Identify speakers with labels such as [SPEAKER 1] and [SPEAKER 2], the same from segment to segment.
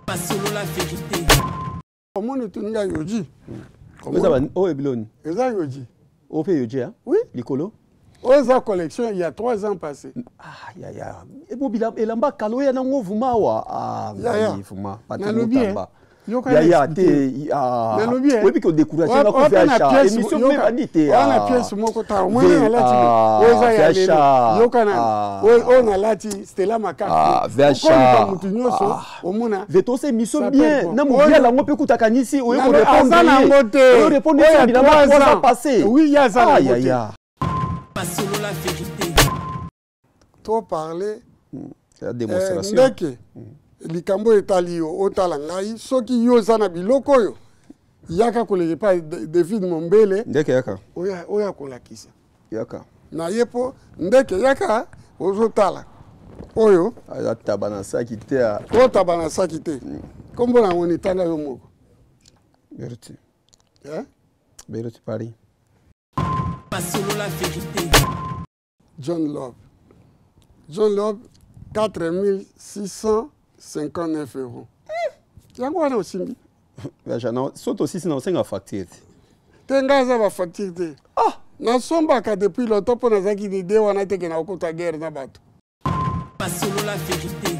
[SPEAKER 1] Basolola verite.
[SPEAKER 2] Omoni tuninga yoji.
[SPEAKER 3] Oyo biloni.
[SPEAKER 2] Eza yoji.
[SPEAKER 3] Oyo mpe yoji hein?
[SPEAKER 2] Oui.
[SPEAKER 3] Likolo.
[SPEAKER 2] Oyo eza collection il y a 3 ans passé.
[SPEAKER 3] Ah ya ya. Ebo bila elamba kalo ya nango vuma awa. Ah
[SPEAKER 2] ya
[SPEAKER 3] vuma.
[SPEAKER 2] Nalobi
[SPEAKER 3] eh. Yaya te ah.
[SPEAKER 2] Nalobi eh.
[SPEAKER 3] Oyebi ko décourager na ko faire achat. Émission mpe bandi te.
[SPEAKER 2] Wana pièce moko ta omoni nalati. Oyo eza ya lelo. Yoka na. Oyo nalati Stella
[SPEAKER 3] Ah, VHA.
[SPEAKER 2] Mutu nyonso omona.
[SPEAKER 3] Veto c'est mission bien. Na mobiala yango mpe kuta kanisi oye ko
[SPEAKER 2] répondre. Aza nango te.
[SPEAKER 3] Oye répondre sur bilamba 3 ans passé.
[SPEAKER 2] Oui, ya aza nango te.
[SPEAKER 1] Basolola vérité.
[SPEAKER 2] Trop parler.
[SPEAKER 3] La démonstration.
[SPEAKER 2] Ndeke. Likambo etali yo otala ngai soki yo oza na biloko oyo yaka koleka epai David Mombele.
[SPEAKER 3] Ndeke yaka.
[SPEAKER 2] Oyo akolakisa.
[SPEAKER 3] Yaka.
[SPEAKER 2] Na ye po ndeke yaka ozotala oyo
[SPEAKER 3] aza taba na saki te.
[SPEAKER 2] Oyo taba na saki te. Kombo na yango nitanga yo moko.
[SPEAKER 3] Berti.
[SPEAKER 2] Eh?
[SPEAKER 3] Berti Paris.
[SPEAKER 1] Basolola vérité.
[SPEAKER 2] John Love. John Love 4659 euros. Yango wana osimbi.
[SPEAKER 3] So tosisi na osenga facture te.
[SPEAKER 2] Te ngai aza ba facture te.
[SPEAKER 3] Ah!
[SPEAKER 2] Nasombaka depuis longtemps mpo nazalaki na idée wana te ke nakokota guerre na bato.
[SPEAKER 1] Basolola vérité.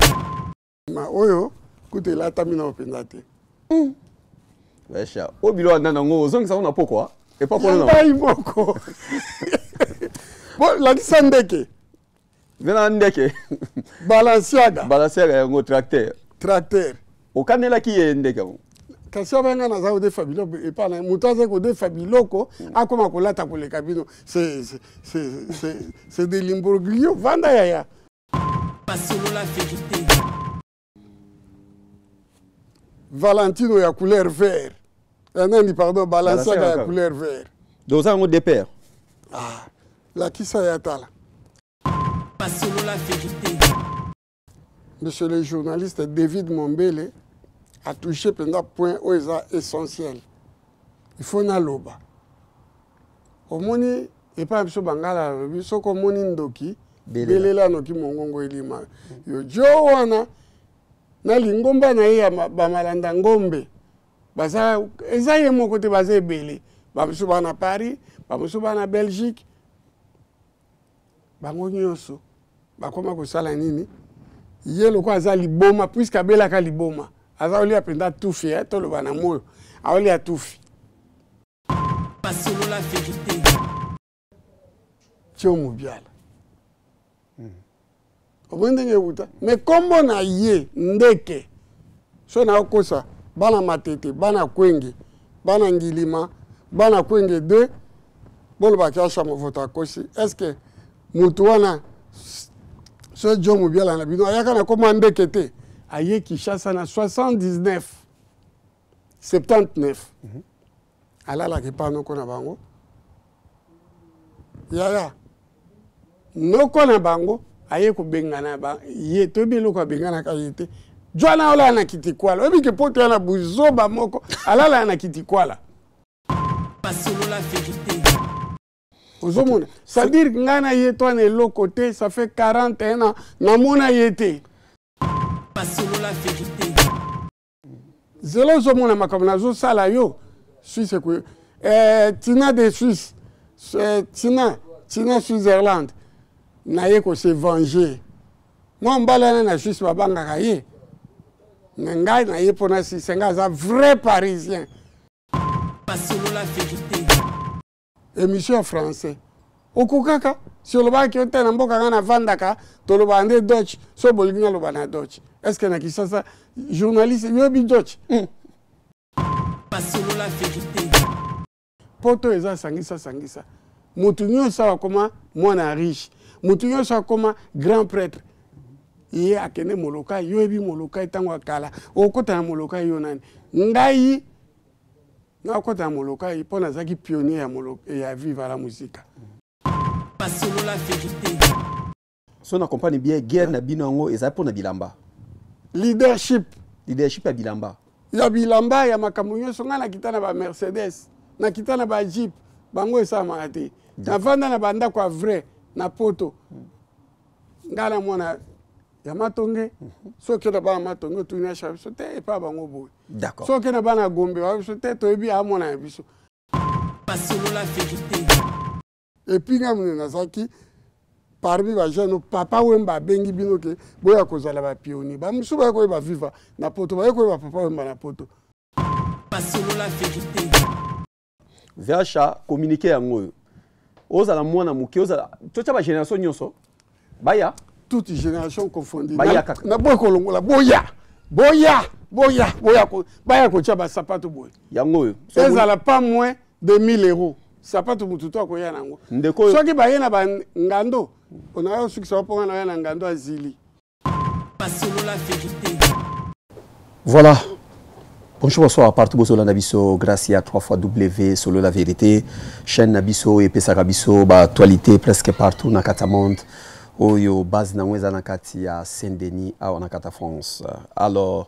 [SPEAKER 2] Ma oyo kutu elatami na mpenza te.
[SPEAKER 3] Wesha, oyo biloko wana nango ozongisa ngo na pokwa? Epa
[SPEAKER 2] kona na ngai moko. Bo lakisa ndeke.
[SPEAKER 3] Vena ndeke.
[SPEAKER 2] Balenciaga.
[SPEAKER 3] Balenciaga yango tracteur.
[SPEAKER 2] Tracteur.
[SPEAKER 3] Okanelaki ye ndeke yango.
[SPEAKER 2] Kasi oyo ngai naza kodefa biloko epa na moto aza kodefa biloko akoma kolata koleka bino. C'est de l'imbroglio. Vanda yaya.
[SPEAKER 1] Basolola vérité.
[SPEAKER 2] Valentino ya couleur vert. Ya nani pardon, Balenciaga ya couleur vert.
[SPEAKER 3] Donc oza yango deux paires.
[SPEAKER 2] Ah, lakisa ya tala.
[SPEAKER 1] Basolola vérité.
[SPEAKER 2] Monsieur le journaliste David Mombele a touché mpenza point oyo eza essentiel. Il faut naloba. Omoni epai na biso bangala alobi soki omoni ndoki belela noki mongongo elima yo jo wana na lingomba na ye ya bamalanda ngombe baza eza ye moko te, baza ebele, bamosusu baa na Paris, bamosusu baa na Belgique, bango nyonso bakoma kosala nini? Ye lokola aza liboma, puisque abelaka liboma, aza olia mpenza tufi, eh, toloba na moyo aolia tufi.
[SPEAKER 1] Basolola vérité.
[SPEAKER 2] Tio Mubiala. Omoni ndenge ewuta. Mais kombo na ye ndeke. So na okosa bana matete, bana kwenge, bana ngilima, bana kwenge 2, bolobaki Asha Movoto akosi. Est-ce que mutu wana so Joe Mubiala na bino ayaka na kombo ndeke te? Aye Kinshasa na 79 79. Alalaki pa noko na bango. Yaya noko na bango aye kobengana ba ye, toyebi eloko abenganaka ye te. Jwana olala na kitikwala, oyebi ke poto ya na buzoba moko alala na kitikwala.
[SPEAKER 1] Basolola vérité.
[SPEAKER 2] Ozomona, c'est-à-dire ngai na ye to na eloko te, ça fait 41 ans namona ye te.
[SPEAKER 1] Basolola vérité.
[SPEAKER 2] Zelo ozomona makambo nazosala yo Suisse ko, Tina de Suisse, Tina, Tina Switzerland naye ko se venger. Mwa mobali wana na Suisse babangaka ye. Na ngai naye mpona Suisse, ngai aza vrai parisien.
[SPEAKER 1] Basolola vérité.
[SPEAKER 2] Émission ya français. Okokaka si olobaki yo te na mboka nga navandaka tolobaka nde Deutsch, so bolingi naloba na Deutsch. Est-ce que na Kinshasa journaliste yobi Deutsch?
[SPEAKER 1] Basolola vérité.
[SPEAKER 2] Poto eza sangisa sangisa. Mutu nyonso akoma mwana riche. Mutu nyonso akoma grand prêtre. Ye akende Molokai, yo yebi Molokai tango akala. Okota na Molokai yo nani? Ngai nakota na Molokai mpo nazalaki pionnier ya Molokai, ya Viva la Musica.
[SPEAKER 1] Basolola vérité.
[SPEAKER 3] So na comprendre bien guerre na bino yango ezali mpo na bilamba.
[SPEAKER 2] Leadership.
[SPEAKER 3] Leadership ya bilamba.
[SPEAKER 2] Ya bilamba ya makambo nyonso. Ngai nakita na ba Mercedes, nakita na ba Jeep, bango esalamaka te. Navanda na ba ndako ya vrai na poto. Ngai na mwana Ya Matonge. Soki na bana Matonge, otuni Asha biso te, epa bango boye.
[SPEAKER 3] D'accord.
[SPEAKER 2] Soki na bana Gombe, ba biso te, toyebi amona ya biso.
[SPEAKER 1] Masolo la vérité.
[SPEAKER 2] Et puis nga mone nazalaki parmi bajeune, Papa Wemba abengi bino ke boya kozala bapionnier. Bamosusu baya koyeba Viva na Poto, baye koyeba Papa Wemba na Poto.
[SPEAKER 1] Masolo la vérité.
[SPEAKER 3] VH communiqué yango oyo, ozala mwana moke, ozala totya bagénération nyonso baya.
[SPEAKER 2] Toute génération confondue.
[SPEAKER 3] Baya kaka.
[SPEAKER 2] Na boye kolongola, boya, boya, boya, boya, baya kotia basapato boye.
[SPEAKER 3] Yango oyo.
[SPEAKER 2] Ezala pas moins de 1000 euros sapato, motu to akoya nango.
[SPEAKER 3] Ndeko oyo.
[SPEAKER 2] Soki baye na bangando, onaya osukisa mponga na oya na ngando azili.
[SPEAKER 1] Masolo la vérité.
[SPEAKER 3] Voilà. Bonjour, bonsoir partout bozolanda biso grâce à 3 fois W Solo la vérité, chaîne na biso epesaka biso ba actualité presque partout na kati ya monde, oyo base nango eza na kati ya Saint-Denis, awa na kati ya France. Alors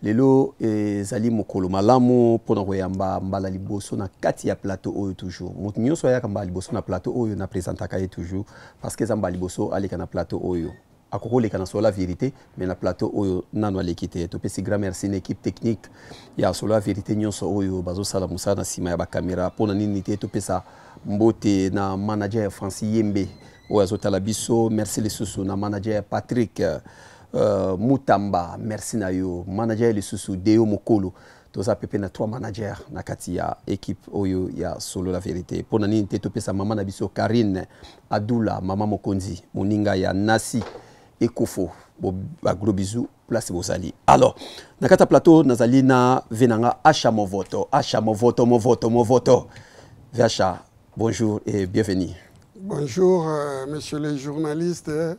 [SPEAKER 3] lelo ezali mokolo malamu mpona koyamba mbala liboso na kati ya plateau oyo. Toujours moto nyonso ayaka mbala liboso na plateau oyo, na présentaka ye toujours, parce que eza mbala liboso aleka na plateau oyo. Akoki koleka na Solo la vérité, mais na plateau oyo nano aleki te. Topesi grand merci na équipe technique ya Solo la vérité nyonso oyo bazosala mosala na nsima ya bacaméra. Mpona nini te topesa mbote na manager Francis Yembe oyo azotala biso. Merci lisusu na manager Patrick Mutamba, merci na yo. Manager lisusu Deo Mokolo. Toza pepe na trois manager na kati ya équipe oyo ya Solo la vérité. Mpona nini te topesa mama na biso Karine Adula, mama mokonzi, moninga ya Nasi Ekofo, bagros bisous place bozali. Alors na kati ya plateau nazali na ve na nga Asha Movoto. Asha Movoto, Movoto, Movoto Asha, bonjour et bienvenue.
[SPEAKER 2] Bonjour, messieurs les journalistes de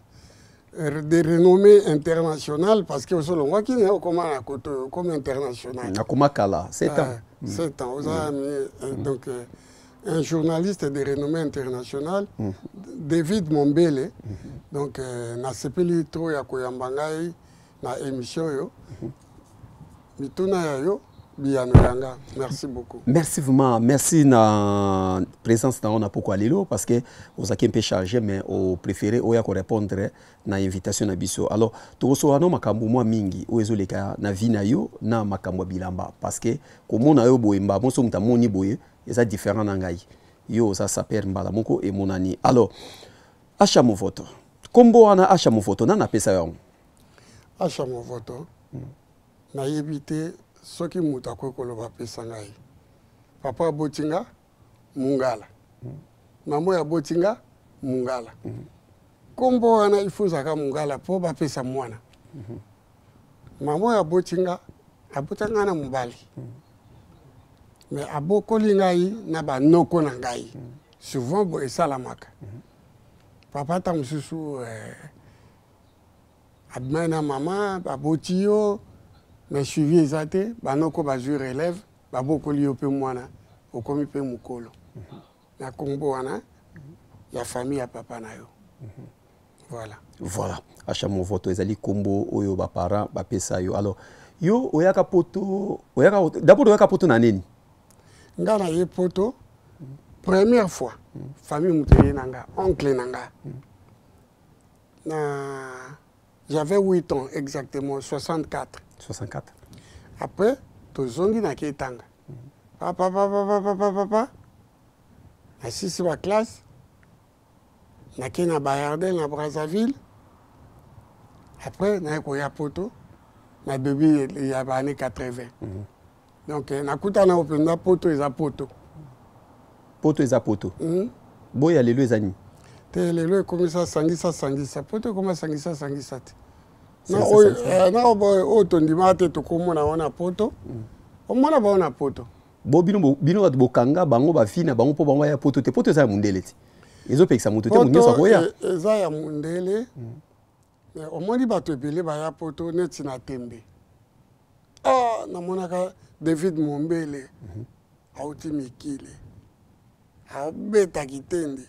[SPEAKER 2] renommée internationale, parce que osolongwaki na okoma na koto comme international.
[SPEAKER 3] Nakoma kala, 7 ans.
[SPEAKER 2] 7 ans oza donc un journaliste de renommée internationale, David Mombele. Donc nasepeli trop ya koyamba ngai na émission oyo. Mituna ya yo, biyano yanga. Merci beaucoup.
[SPEAKER 3] Merci vraiment, merci na présence na ona pokwa lelo, parce que ozalaki mpe chargé, mais opréféré oya korépondre na invitation na biso. Alors tokosola no makambo mwa mingi oyo ezoleka na vie na yo na makambo ya bilamba, parce que komona yo boye, mba moso moto amoni boye eza différent na ngai. Yo oza sapeur, mbala moko emonani. Alors Asha Movoto, nkombo wana Asha Movoto, nani apesa yango?
[SPEAKER 2] Asha Movoto, nayebi te soki moto akoki koloba apesa ngai. Papa aboti nga mungala, mama oyo aboti nga mungala. Nkombo wana ifo ozalaka mungala mpo bapesa mwana. Mama oyo aboti nga, abota ngai na mobali, mais abokoli ngai na banoko na ngai. Souvent bo esalamaka, papa ata mosusu abimai na mama, baboti yo, mais suivi eza te, banoko bazwi relève, babokoli yo mpe mwana okomi mpe mokolo na nkombo wana ya famille ya papa na yo. Voilà.
[SPEAKER 3] Voilà, Asha Movoto ezali nkombo oyo baparent bapesa yo. Alors yo oyaka Poto, oyaka d'abord, oyaka Poto na nini?
[SPEAKER 2] Nga na ye Poto première fois, famille moto eye na nga, oncle na nga, na j'avais 8 ans exactement, 64.
[SPEAKER 3] 64.
[SPEAKER 2] Après tozongi, nake etanga papa papa papa papa, nasisi baclasse, nake na Bayardel na Brazzaville. Après naye koya Poto na début ya baannée 80. Donc nakutana oyo mpenza Poto eza Poto.
[SPEAKER 3] Poto eza Poto. Boya lelo eza nini?
[SPEAKER 2] Te, lelo ekomisa sangisa sangisa. Poto ekoma sangisa sangisa te. Na
[SPEAKER 3] Sangisa,
[SPEAKER 2] oyo
[SPEAKER 3] sangisa.
[SPEAKER 2] na oyo tondimaka te, tokomona wana Poto, omona bao na Poto.
[SPEAKER 3] Bo bino bato bokanga bango bavi na bango mpo bango baya Poto te. Poto eza ya mondele te, ezopekisa moto te, moto nyonso akoya.
[SPEAKER 2] Eza ya mondele, mais omoni bato ebele baya Poto neti na tembe. Ah, namonaka David Mombele auti mikili, abetaki tende.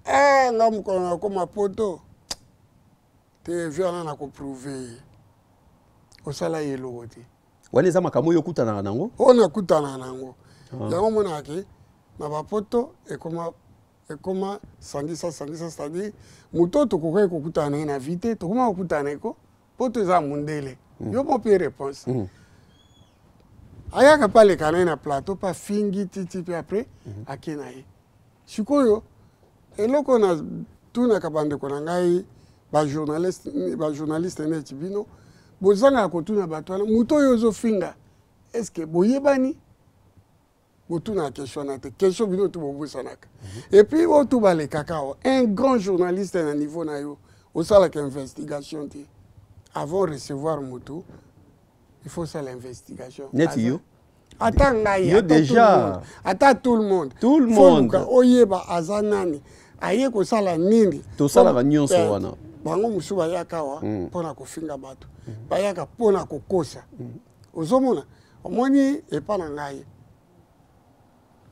[SPEAKER 2] Ah, nga mokolo nakoma Poto te, vi wana nakoprouver ye, osala ye eloko te.
[SPEAKER 3] Wana eza makambo oyo okutanaka nango?
[SPEAKER 2] Oyo nakutana nango yango, omonaka ke na bapoto ekoma. Ekoma sangisa sangisa, c'est-à-dire moto oyo tokokaki kokutana na ye na vie te, tokoma kokutana na ye ko mpo to eza mondele. Yo mo mpe réponse. Ayaka mpe aleka na ye na plateau mpe afingi titi mpe après ake na ye. Sikoyo eloko natunaka bandeko na ngai bajournaliste, bajournaliste neti bino, bozangaka kotuna bato wana: moto oyo ozofinga, est ce que boyebani? Botunaka question wana te. Question bino tu bobusanaka. Et puis oyo tu balekaka awa, un grand journaliste na niveau na yo osalaka investigation te avant recevoir moto? Il faut osala investigation.
[SPEAKER 3] Neti yo?
[SPEAKER 2] Ata ngai.
[SPEAKER 3] Yo déjà.
[SPEAKER 2] Ata tout le monde.
[SPEAKER 3] Tout le monde.
[SPEAKER 2] Oyeba aza nani, aye kosala nini.
[SPEAKER 3] Tosalaka nyonso wana.
[SPEAKER 2] Bango mosusu bayaka awa mpona kofinga bato, bayaka mpona kokosa. Ozomona, omoni epa na ngai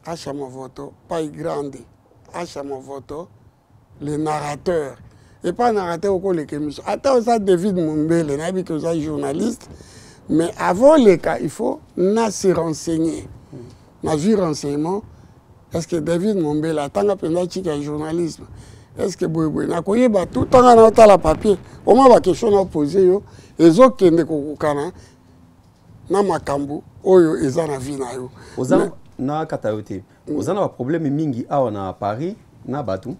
[SPEAKER 2] Asha Movoto Pai Grande, Asha Movoto le narrateur. Epa narrateur okoleka émission, ata oza David Mombele, nayebi ke oza journaliste, mais avant oleka, il faut na se renseigner. Nazwi renseignement: est ce que David Mombele atanga mpenza tika ya journalisme? Est ce que boyeboye nakoyeba tout ntanga na otala papier oma baquestion na opose yo ezokende kokokana na makambo oyo eza na vie na yo?
[SPEAKER 3] Oza na kata yo te, oza na baproblème mingi awa na Paris na bato,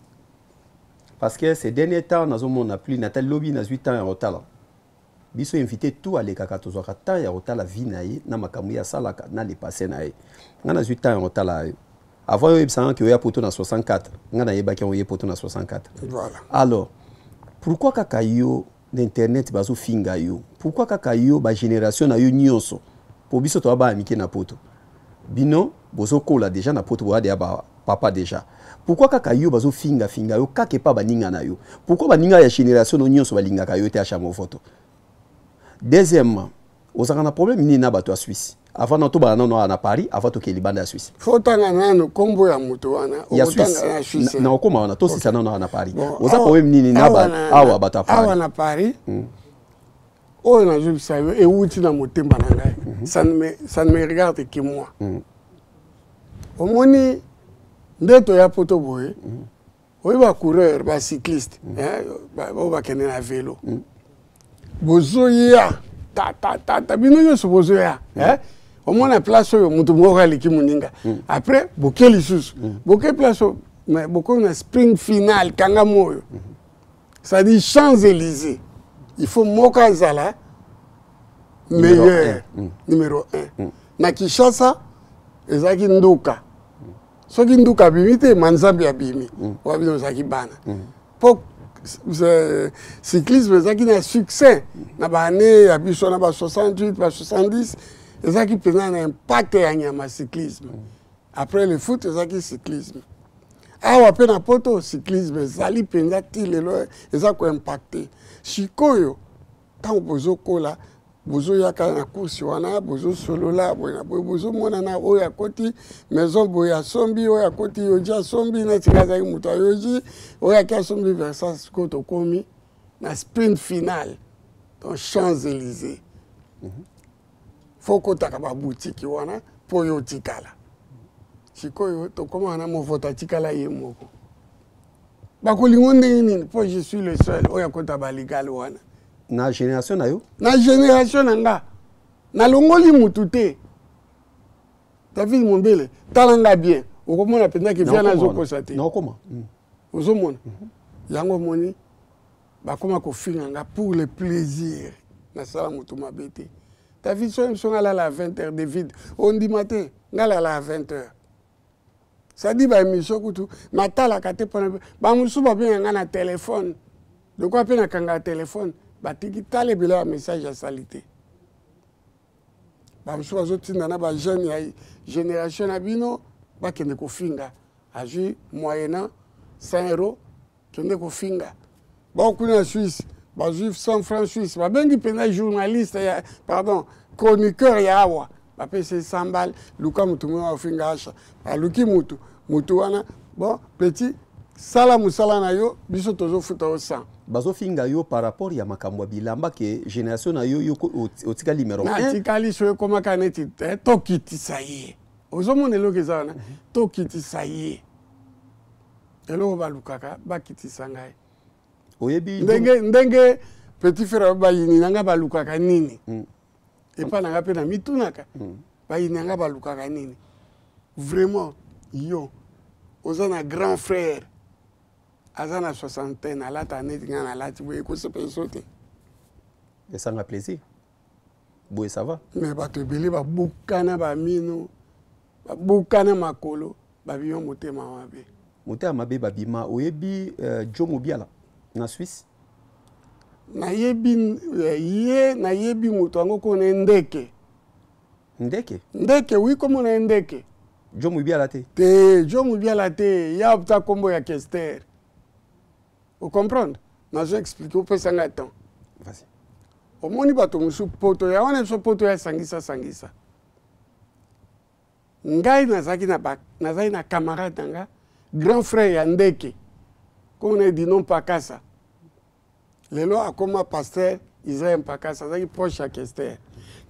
[SPEAKER 3] parce que ces derniers temps nazomona plus. Natali lobi, nazwi temps ya kotala biso invité tout alekaka, tozwaka temps ya kotala vie na ye na makambo ye asalaka na le passé na ye. Ngai nazwi temps ya kotala yo. Avant oyo oyebisanga ke oya poto na 64, ngai nayebaki yango, oye poto na 64.
[SPEAKER 2] Voilà.
[SPEAKER 3] Alors pourquoi kaka yo na internet bazofinga yo? Pourquoi kaka yo, bagénération na yo nyonso? Po biso toya bana mike na poto, bino bozokola déjà na poto, boya deya bapapa déjà. Pourquoi kaka yo bazofingafinga yo kaka epa baninga na yo? Pourquoi baninga ya génération no nyonso balingaka yo te, Asha Movoto? Deuxièmement, ozalaka na problème nini na bato ya Suisse? Avant na tobala nano awa na Paris, avant tokee libanda ya Suisse.
[SPEAKER 2] Faut otanga nano nkombo ya moto wana.
[SPEAKER 3] Ya Suisse na okóma wana, tosisa nano awa na Paris. Oza problème nini na awa bato ya
[SPEAKER 2] Paris? Awa na Paris, oyo nazobisa yo ewuti na motema na ngai. Ça ne me regarde que moi. Omoni nde toya poto boye, oyo bacoureur, bacycliste oyo bakende na vélo, bozoya tatatata, bino nyonso bozoya, omona place oyo moto moko aleki moninga, après boke lisusu, boke place oyo, mais bokomi na sprint final, kanga moyo, c'est-à-dire Champs-Élysées, il faut moko azala meilleur, numéro 1. Na Kinshasa ezalaki nduka, soki nduka abimi te, manzambi abimi. Oyo bino ozalaki bana mpo cyclisme ezalaki na succès na baannée ya biso na ba 68, ba 70, ezalaki mpenza na impact ya nyama, cyclisme. Après le foot ezalaki cyclisme. Awa mpe na poto cyclisme ezali mpenza ti lelo eza koimpacte. Sikoyo ntango bozokola, bozoyaka na course wana, bozosolola boye na boye, bozomonana, oyo akoti maison boye asombi, oyo akoti Yohji asombi, neti nga azalaki moto ya Yohji, oyo aki asombi Versace. Sikoyo tokomi na sprint final, donc Champs Élysées, faut okotaka babutiki wana mpo oyo otikala. Sikoyo tokóma wana, Movoto atikala ye moko, bakolingo ndenge nini? Mpo je suis le seul oyo akota baligale wana.
[SPEAKER 3] Na génération na yo?
[SPEAKER 2] Na génération na nga, nalongoli mutu te. David Mombele, tala nga bien, okomona mpenza ke viana azokosa te.
[SPEAKER 3] Naokoma.
[SPEAKER 2] Ozomona yango, omoni bakoma kofinga nga pour le plaisir. Nasala motu mabe te, David. So biso nga lala à 20 heures, David, ondima te, nga lala à 20 heures, c'est-à-dire baémission kutu natalaka te, mpona bamosusu babenga nga na telefone, lokola mpe nakangaka telefone, batiki tala ebele ya message asali te. Bamosusu bazotinda na bajeune ya génération na bino bakende kofinga, azwi moyennant 100 euro, kende kofinga. Bakuna na Suisse bazwi 100 franc suisse, babengi mpenza journaliste ya, pardon, chroniqueur ya awa, bapesi 100 balles: luka motu moko afinga Asha. Baluki mutu, mutu wana: bon petit, sala mosala na yo, biso tozofuta yo 100.
[SPEAKER 3] Bazofinga yo par rapport ya makambo ya bilamba, ke génération na yo, yo otikali numéro
[SPEAKER 2] 1. Natikali so ekomaka neti tokitisa ye. Ozomona eloko eza wana, tokitisa ye. Eloko balukaka bakitisa ngai.
[SPEAKER 3] Oyebi
[SPEAKER 2] ndenge ndenge petit frère bayini na ngai balukaka nini? Epai na ngai mpe na mitunaka. Bayini na ngai balukaka nini? Vraiment yo oza na grand frère aza na soixantaine, alata neti ngai nalati boye, ekosepeliso te.
[SPEAKER 3] Esanga plaisir boye, ça va.
[SPEAKER 2] Mais bato ebele babukana bamino, babukana makolo, babima motema mabe.
[SPEAKER 3] Motema mabe babima. Oyebi Joe Mobiala na Suisse?
[SPEAKER 2] Nayebi ye, nayebi moto yango kona ye Ndeke.
[SPEAKER 3] Ndeke?
[SPEAKER 2] Ndeke, oui, komona ye Ndeke.
[SPEAKER 3] Joe Mobiala te?
[SPEAKER 2] Te, Joe Mobiala te, ya ta kombo ya Kester. Ocomprendre? Nazo explique, opesa ngai temps.
[SPEAKER 3] Vas-y.
[SPEAKER 2] Omoni bato mosusu poto ya wana, biso poto ya sangisa sangisa. Ngai nazalaki na, nazalaki na camarade na nga, grand frère ya Ndeke, komona ye Dino Mpakasa, lelo akoma pasteur Israel Mpakasa. Azalaki proche ya Kester,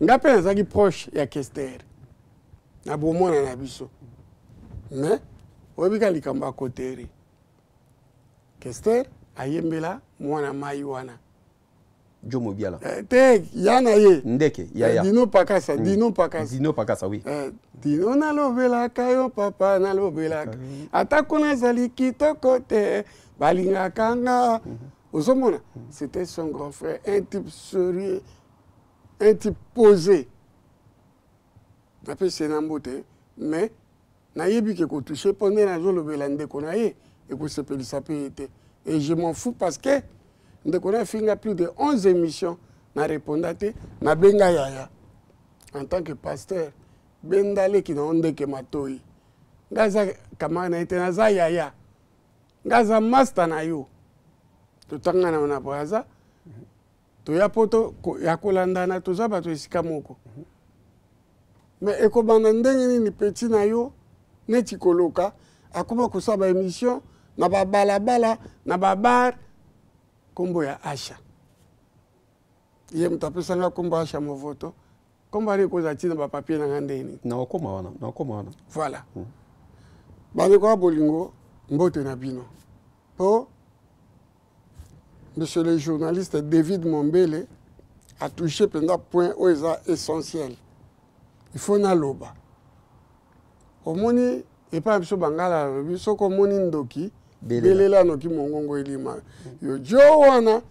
[SPEAKER 2] nga mpe nazalaki proche ya Kester na bomwana na biso. Mais oyebi ka likambo ya koteri, Kester ayembela mwana mai wana.
[SPEAKER 3] Joe Mobiala?
[SPEAKER 2] Te, ya na ye.
[SPEAKER 3] Ndeke ya
[SPEAKER 2] Dino Pakasa. Dino Pakasa.
[SPEAKER 3] Dino Pakasa, oui.
[SPEAKER 2] Dino, nalobelaka yo papa, nalobelaka ata kuna ezali kitoko te, balingaka nga. Ozomona, c'était son grand frère, un type sérieux, un type posé. Napesi ye na mbote, mais nayebi ke kotouche mpo nde nazolobela ndeko na ye ekosepelisa mpe ye te, et je m'en fous, parce que ndeko na afinga plus de 11 émissions, na réponda te. Nabenga yaya en tant que pasteur, benda leki na yo Ndeke matoi. Nga aza camarade na ye te, naza yaya, nga aza master na yo, totanga na yo na Braza, toya poto ya kolandana, toza bato esika moko. Mais ekobanda ndenge nini petit na yo neti koloka akoma kosala baémission na babalabala, na babar, nkombo ya Asha? Ye moto apesanga nkombo Asha Movoto. Nkombo wana ekozala ntina bapapier na nga ndenge nini?
[SPEAKER 3] Naokoma wana, naokoma wana.
[SPEAKER 2] Voilà. Bandeko ya bolingo, mbote na bino. Mpo monsieur le journaliste David Mombele a touché mpenza point oyo eza essentiel, il faut naloba. Omoni, epai na biso bangala alobi, soki omoni ndoki, belela noki mongongo elima yo. Jo wana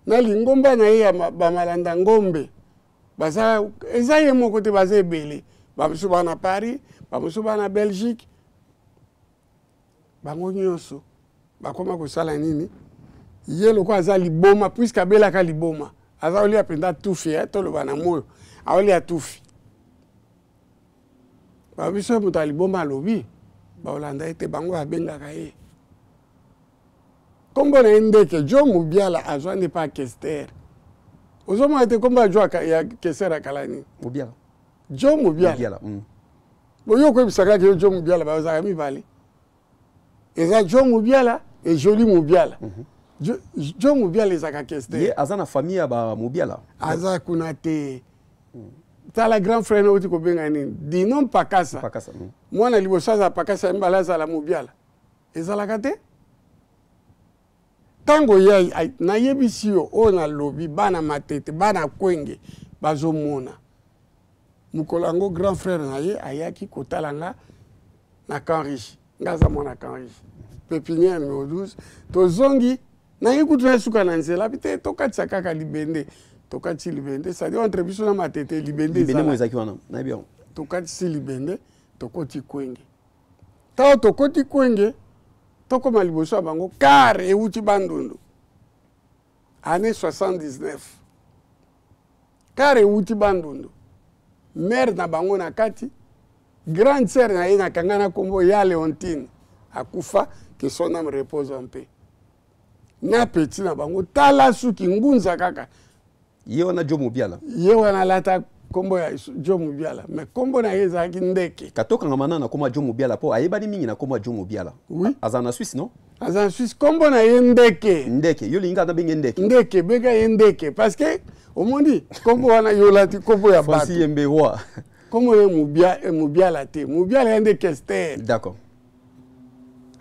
[SPEAKER 2] na lingomba na ye ya bamalanda ngombe, baza, eza ye moko te, baza ebele. Bamosusu baa na Paris, bamosusu baa na Belgique. Bango nyonso bakoma kosala nini? Ye lokola aza liboma, puisque abelaka liboma, aza kolia mpenza tufi, toloba na moyo, aolia tufi. Babiso moto ya liboma alobi, baolanda ye te. Bango babengaka ye, nkombo na ye Ndeke. Jo Mobiala azwa nde pa Kester. Ozomona te nkombo ya Jo ya Kester akala nini?
[SPEAKER 3] Mobiala.
[SPEAKER 2] Jo Mobiala.
[SPEAKER 3] Mobiala.
[SPEAKER 2] Boyo koyebisaka kaka yo Jo Mobiala, bazalaka mibale, eza Jo Mobiala e Joli Mobiala. Jo Mobiala ezalaka Kester.
[SPEAKER 3] Ye aza na famille ya bamobiala?
[SPEAKER 2] Aza kuna te. Tala, grand frère nauti kobenga nini, Dino Mpakasa.
[SPEAKER 3] Mpakasa.
[SPEAKER 2] Mwana liboso azala Pakasa, ya mibale azala Mobiala. Ezalaka te ntango ye nayebisi yo oyo nalobi. Bana Matete, bana Kwenge bazomona. Mokolo yango grand frère na ye ayaki kotala nga na Camp Riche. Nga aza mwana Camp Riche, pépinière numéro 12. Tozongi, naye kutu na suka na nzela bi te, tokatisa kaka libende. Tokatisi libende, c'est-à-dire entre biso na Matete libende.
[SPEAKER 3] Libende mo ezalaki wana, nayebi yango.
[SPEAKER 2] Tokatisi libende, tokoti Kwenge. Ntango tokoti Kwenge, tokóma liboso ya bango, car euti Bandundu, année 79, car euti Bandundu, mare na bango na kati, grande sœur na ye nakanga na nkombo ya Léontine, akufa, que son âme repose en paix, na petit na bango, tala suki ngunza kaka.
[SPEAKER 3] Ye wana Jo Mobiala?
[SPEAKER 2] Ye wana alata nkombo ya Jo Mobiala, mais nkombo na ye ezalaki Ndeke.
[SPEAKER 3] Katokangama na nakoma Jo Mobiala mpo ayebani mingi na kombo ya Jo Mobiala.
[SPEAKER 2] Oui.
[SPEAKER 3] Aza na Suisse, non?
[SPEAKER 2] Aza na Suisse. Nkombo na ye Ndeke.
[SPEAKER 3] Ndeke. Yo lingi nabenge Ndeke?
[SPEAKER 2] Ndeke, benga ye Ndeke, parce que omoni nkombo wana yo olati nkombo ya bato.
[SPEAKER 3] Francis Yembe Roi.
[SPEAKER 2] Nkombo ye Mobiala te, Mobiala ye nde Kester.
[SPEAKER 3] D'accord.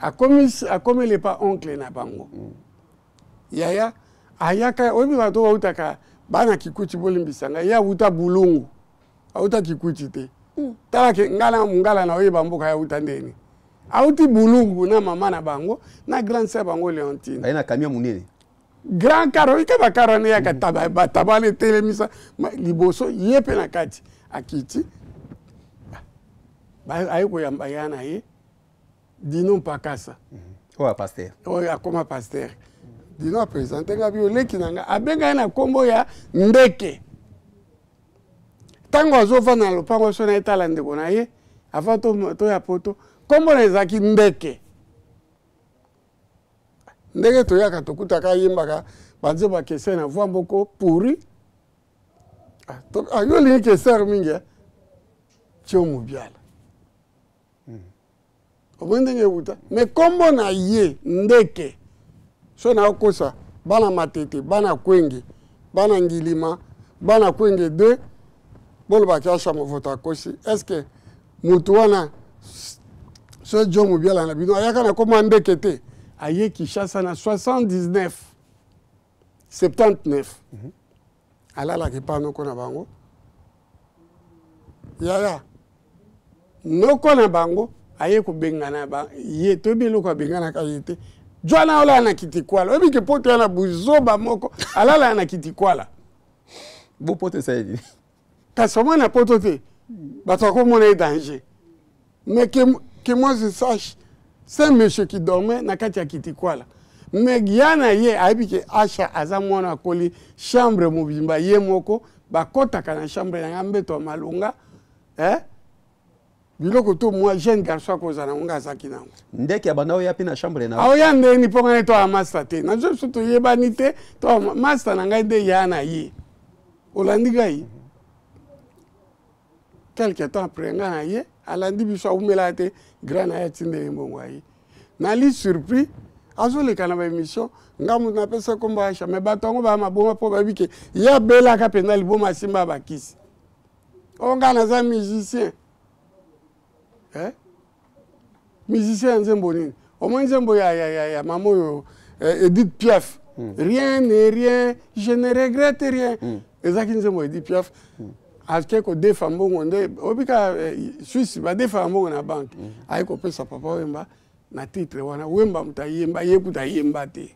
[SPEAKER 2] Akomi, akomeli pa oncle na bango. Yaya ayaka, oyebi bato bautaka bana Kikuti, bolimbisa ngai, ye awuta Bulungu, auta Kikuti te. Tala ke ngai na mongala na oyeba mboka ye auta ndeni. Auti Bulungu na mama na bango na grande sœur bango Leontine.
[SPEAKER 3] Aye na camion monene.
[SPEAKER 2] Grand car, oyika bakar wana eyaka bataba wana etelemisa liboso, ye mpe na kati akiti, aye koyamba ya na ye Dino Mpakasa.
[SPEAKER 3] Oyo pasteur.
[SPEAKER 2] Oyo akoma pasteur. Dino apresente nga bio leki na nga, abenga ye na nkombo ya Ndeke. Ntango azovanda na lopango so na etala ndeko na ye avant toya poto, nkombo na ezalaki Ndeke. Ndenge toyaka tokutaka ayembaka banzembo ya kese na voix moko pourri. Yo olingi keser mingi, tio mobiala. Omoni ndenge ewuta, mais nkombo na ye Ndeke. So nakokosa, bana Matete, bana Kwenge, bana Ngilima, bana Kwenge 2, bolobaki Asha Movoto akosi. Est ce que motu wana so Jo Mobiala na bino ayaka na nkombo ya Ndeke te? Aye Kinshasa na 79 79. Alalaka epa noko na bango, yaya noko na bango aye kobengana ye. Toyebi eloko abenganaka ye te. Jwana olala na kitikwala, oyebi ke poto ya na buzoba moko, alala na kitikwala.
[SPEAKER 3] Bopoto esali.
[SPEAKER 2] Kasi omoi na poto te, bato akomona ye danger. Mais que moi je sache, c'est un monsieur qui dormait na kati ya kitikwala. Mais ya na ye ayebi ke Asha aza mwana akoli, chambre mobimba ye moko, bakɔtaka na chambre yanga, mbeto ya malonga, eh? Biloko to mwa jeune garçon akozala nango, nga azalaki nango.
[SPEAKER 3] Ndeke abanda oya mpe na chambre na?
[SPEAKER 2] Aoya ndeni? Mpo ngai to ya master te, nazo biso toyebani te, to master na ngai nde ya na ye. Olandi ngai, quelque temps après ngai na ye alandi biso, awumelaka te, grand na ye atindeli mbongo, aye. Nali surpris, azoleka na baémission, nga moto napesa nkombo Asha. Mais bato yango baya maboma, mpo bayebi ke ye abelaka mpenza liboma, asimba bakisi. O ngai naza musicien, eh? Musicien ya nzembo nini? Omoi nzembo ya mama oyo, Edith Piaf, Rien n'est rien, je ne regrette rien. Ezalaki nzembo Edith Piaf. Ake kodefa mbongo nde obika Suisse, badefaka mbongo na banke. Aye kopesa Papa Wemba na titre wana. Wemba moto ayemba, ye kuta ayemba te.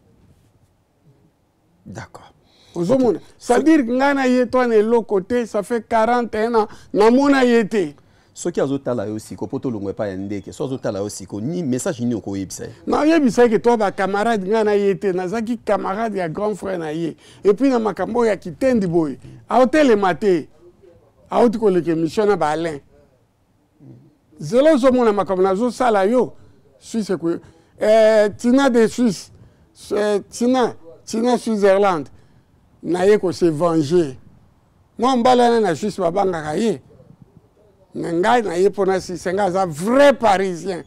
[SPEAKER 3] D'accord.
[SPEAKER 2] Ozomona, okay. C'est-à-dire ngai na ye to na eloko te, ça fait 41 ans namona ye te.
[SPEAKER 3] Soki azotala yo siko, mpo tolongwa epai ya Ndeke, so azotala yo siko, ni message nini okoyebisa ye?
[SPEAKER 2] Nayebisa ye ke to bacamarade, ngai na ye te, nazalaki camarade ya grand frère na ye. Et puis na makambo oyo ya kitendi boye, aotelema te, auti koleka émission na baalain zelo. Ozomona makambo nazosala yo Suisse tina de Suisse, tina Switzerland, naye kose venger. Mwa mobali wana na Suisse babangaka ye, me ngai na ye mpona sise. Ngai aza vrai Parisien,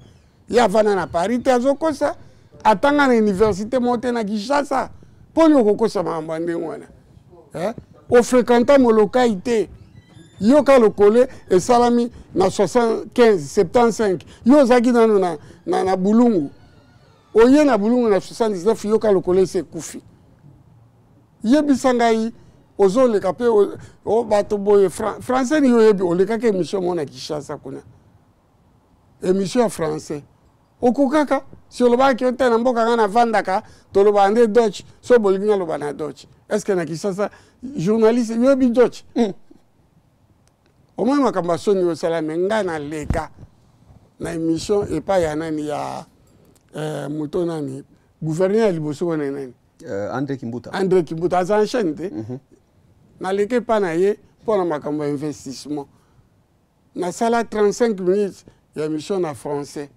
[SPEAKER 2] ye avanda na Paris te, azokosa. Atanga na université moko te na Kinshasa. Mponi okokosa makambo ya ndenge wana, eh? Ofréquenta Molokai te. Yoka Lokole esalami na 75 75, yo ozalaki nano na Bulungu. Oye na Bulungu na 79, Yoka Lokole esi ekufi. Yebisa ngai, ozoleka mpe bato boye, français ni oyebi? Olekaki émission moko na Kinshasa kuna, émission ya français okokaka. Si olobaki yo te, na mboka ngai navandaka tolobaka nde Deutsch. So bolingi naloba na Deutsch, est ce que na Kinshasa journaliste yoyebi Deutsch? Omoi makambo ya soni osala. Me ngai naleka na émission epai ya nani, ya moto nani, gouverneur ya liboso wana nani?
[SPEAKER 3] André Kimbuta.
[SPEAKER 2] André Kimbuta aza en chaîne te. Naleki epai na ye mpo na makambo ya investissement, nasala 35 minutes ya émission na français,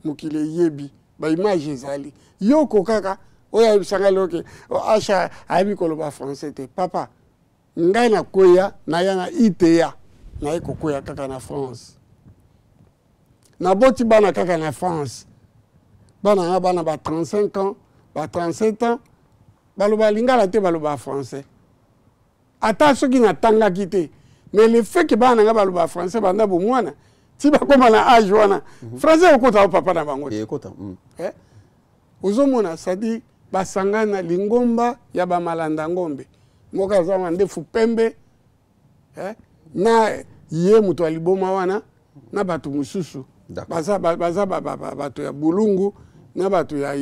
[SPEAKER 2] mokili eyebi, baimage ezali. Yo okokaka oyo ayebisanga lelo ke Asha ayebi koloba français te? Papa, ngai nakweya, naya na ITA, naye kokwea kaka na France, naboti bana kaka na France. Bana nga, bana ba 35 ans, ba 37 ans, baloba lingala te, baloba français. Ata soki natangaki te, mais le fait ke bana na ngai baloba français banda bomwana. Ti bakóma na age wana, français okota o papa na bango te.
[SPEAKER 3] Ekota.
[SPEAKER 2] Eh? Ozomona, c'est-à-dire basangana lingomba ya bamalanda ngombe moko aza wana ndefu pembe, eh? Na ye moto ya liboma wana na bato mosusu. Baza, baza bato ya Bulungu na bato ya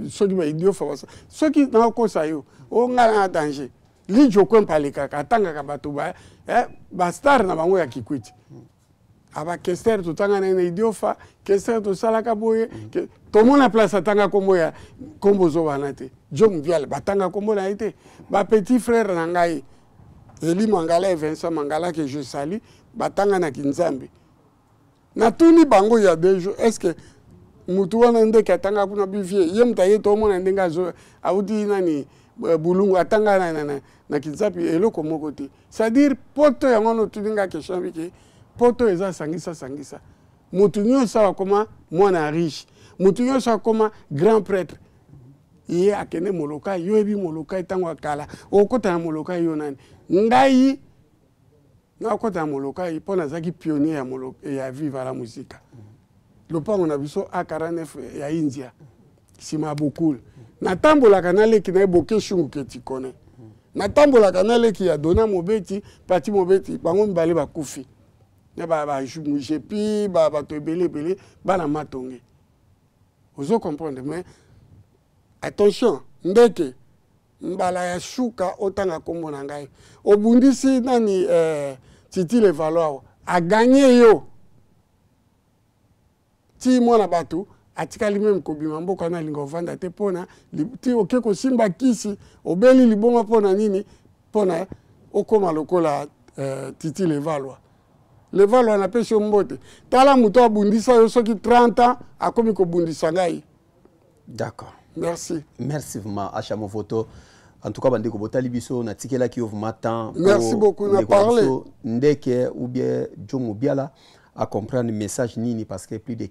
[SPEAKER 2] soki baidiofa soki nakokosa yo o ngai na danger. Lijo Kwempa alekaka, atangaka bato ba, eh, bastar na bango ya Kikwiti, aba Kester, totanga na ye na Idiofa. Kester, tosalaka boye. Tomona place atanga nkombo ya nkombo ozobana te. Jo Mobiala, batanga nkombo na ye te. Bapetit frère na ngai Eli Mangala et Vincent Mangala, que je salue, batanga na Kinzambi. Natuni bango ya 2 jours: est ce que mutu wana ndeke atanga kuna bivie ye moto aye? Tomona ndenge azo auti nani, Bulungu, atanga na Kinzapi, eloko moko te. C'est-à-dire poto yango wana otuni nga question bike. Poto eza sangisa sangisa, motu nyonso awa akoma mwana riche, motu nyonso akoma grand prêtre. Ye akende Molokai, yo yebi Molokai ntango ya kala, okota na Molokai yo nani? Ngai nakota na Molokai mpo nazalaki pionnier ya Viva la Musica. Lopango na biso A49 ya India, nsima ya Bokul. Natambolaka na leki na ye Boke Shungu Ketikone, natambolaka na leki ya Dona Mobeti, Pati Mobeti. Bango mibale bakufi na bajepi, bato ebele ebele, bana Matonge. Ozo comprendre? Mais attention, ndeke mbala ya suka otanga nkombo na ngai. Obundisi nani? Titi Levalo awa aganye yo ti mwana bato atikali meme kobima mboka wana, alinga ovanda te mpona ti oke kosimba kisi, obeli liboma. Mpona nini? Mpona okóma lokola Titi Levalwa. Levalwa, napesi yo mbote. Tala moto abundisa yo soki 30 ans, akomi kobundisa ngai. Merci.
[SPEAKER 3] Merci vraiment, Acha Movoto. En tout cas, bandeko botali biso, natikelaki yo vraiment temps.
[SPEAKER 2] Merci beaucoup na parler.
[SPEAKER 3] Ndeke ou bien Joe Mobiala à comprendre message nini, parce que plus de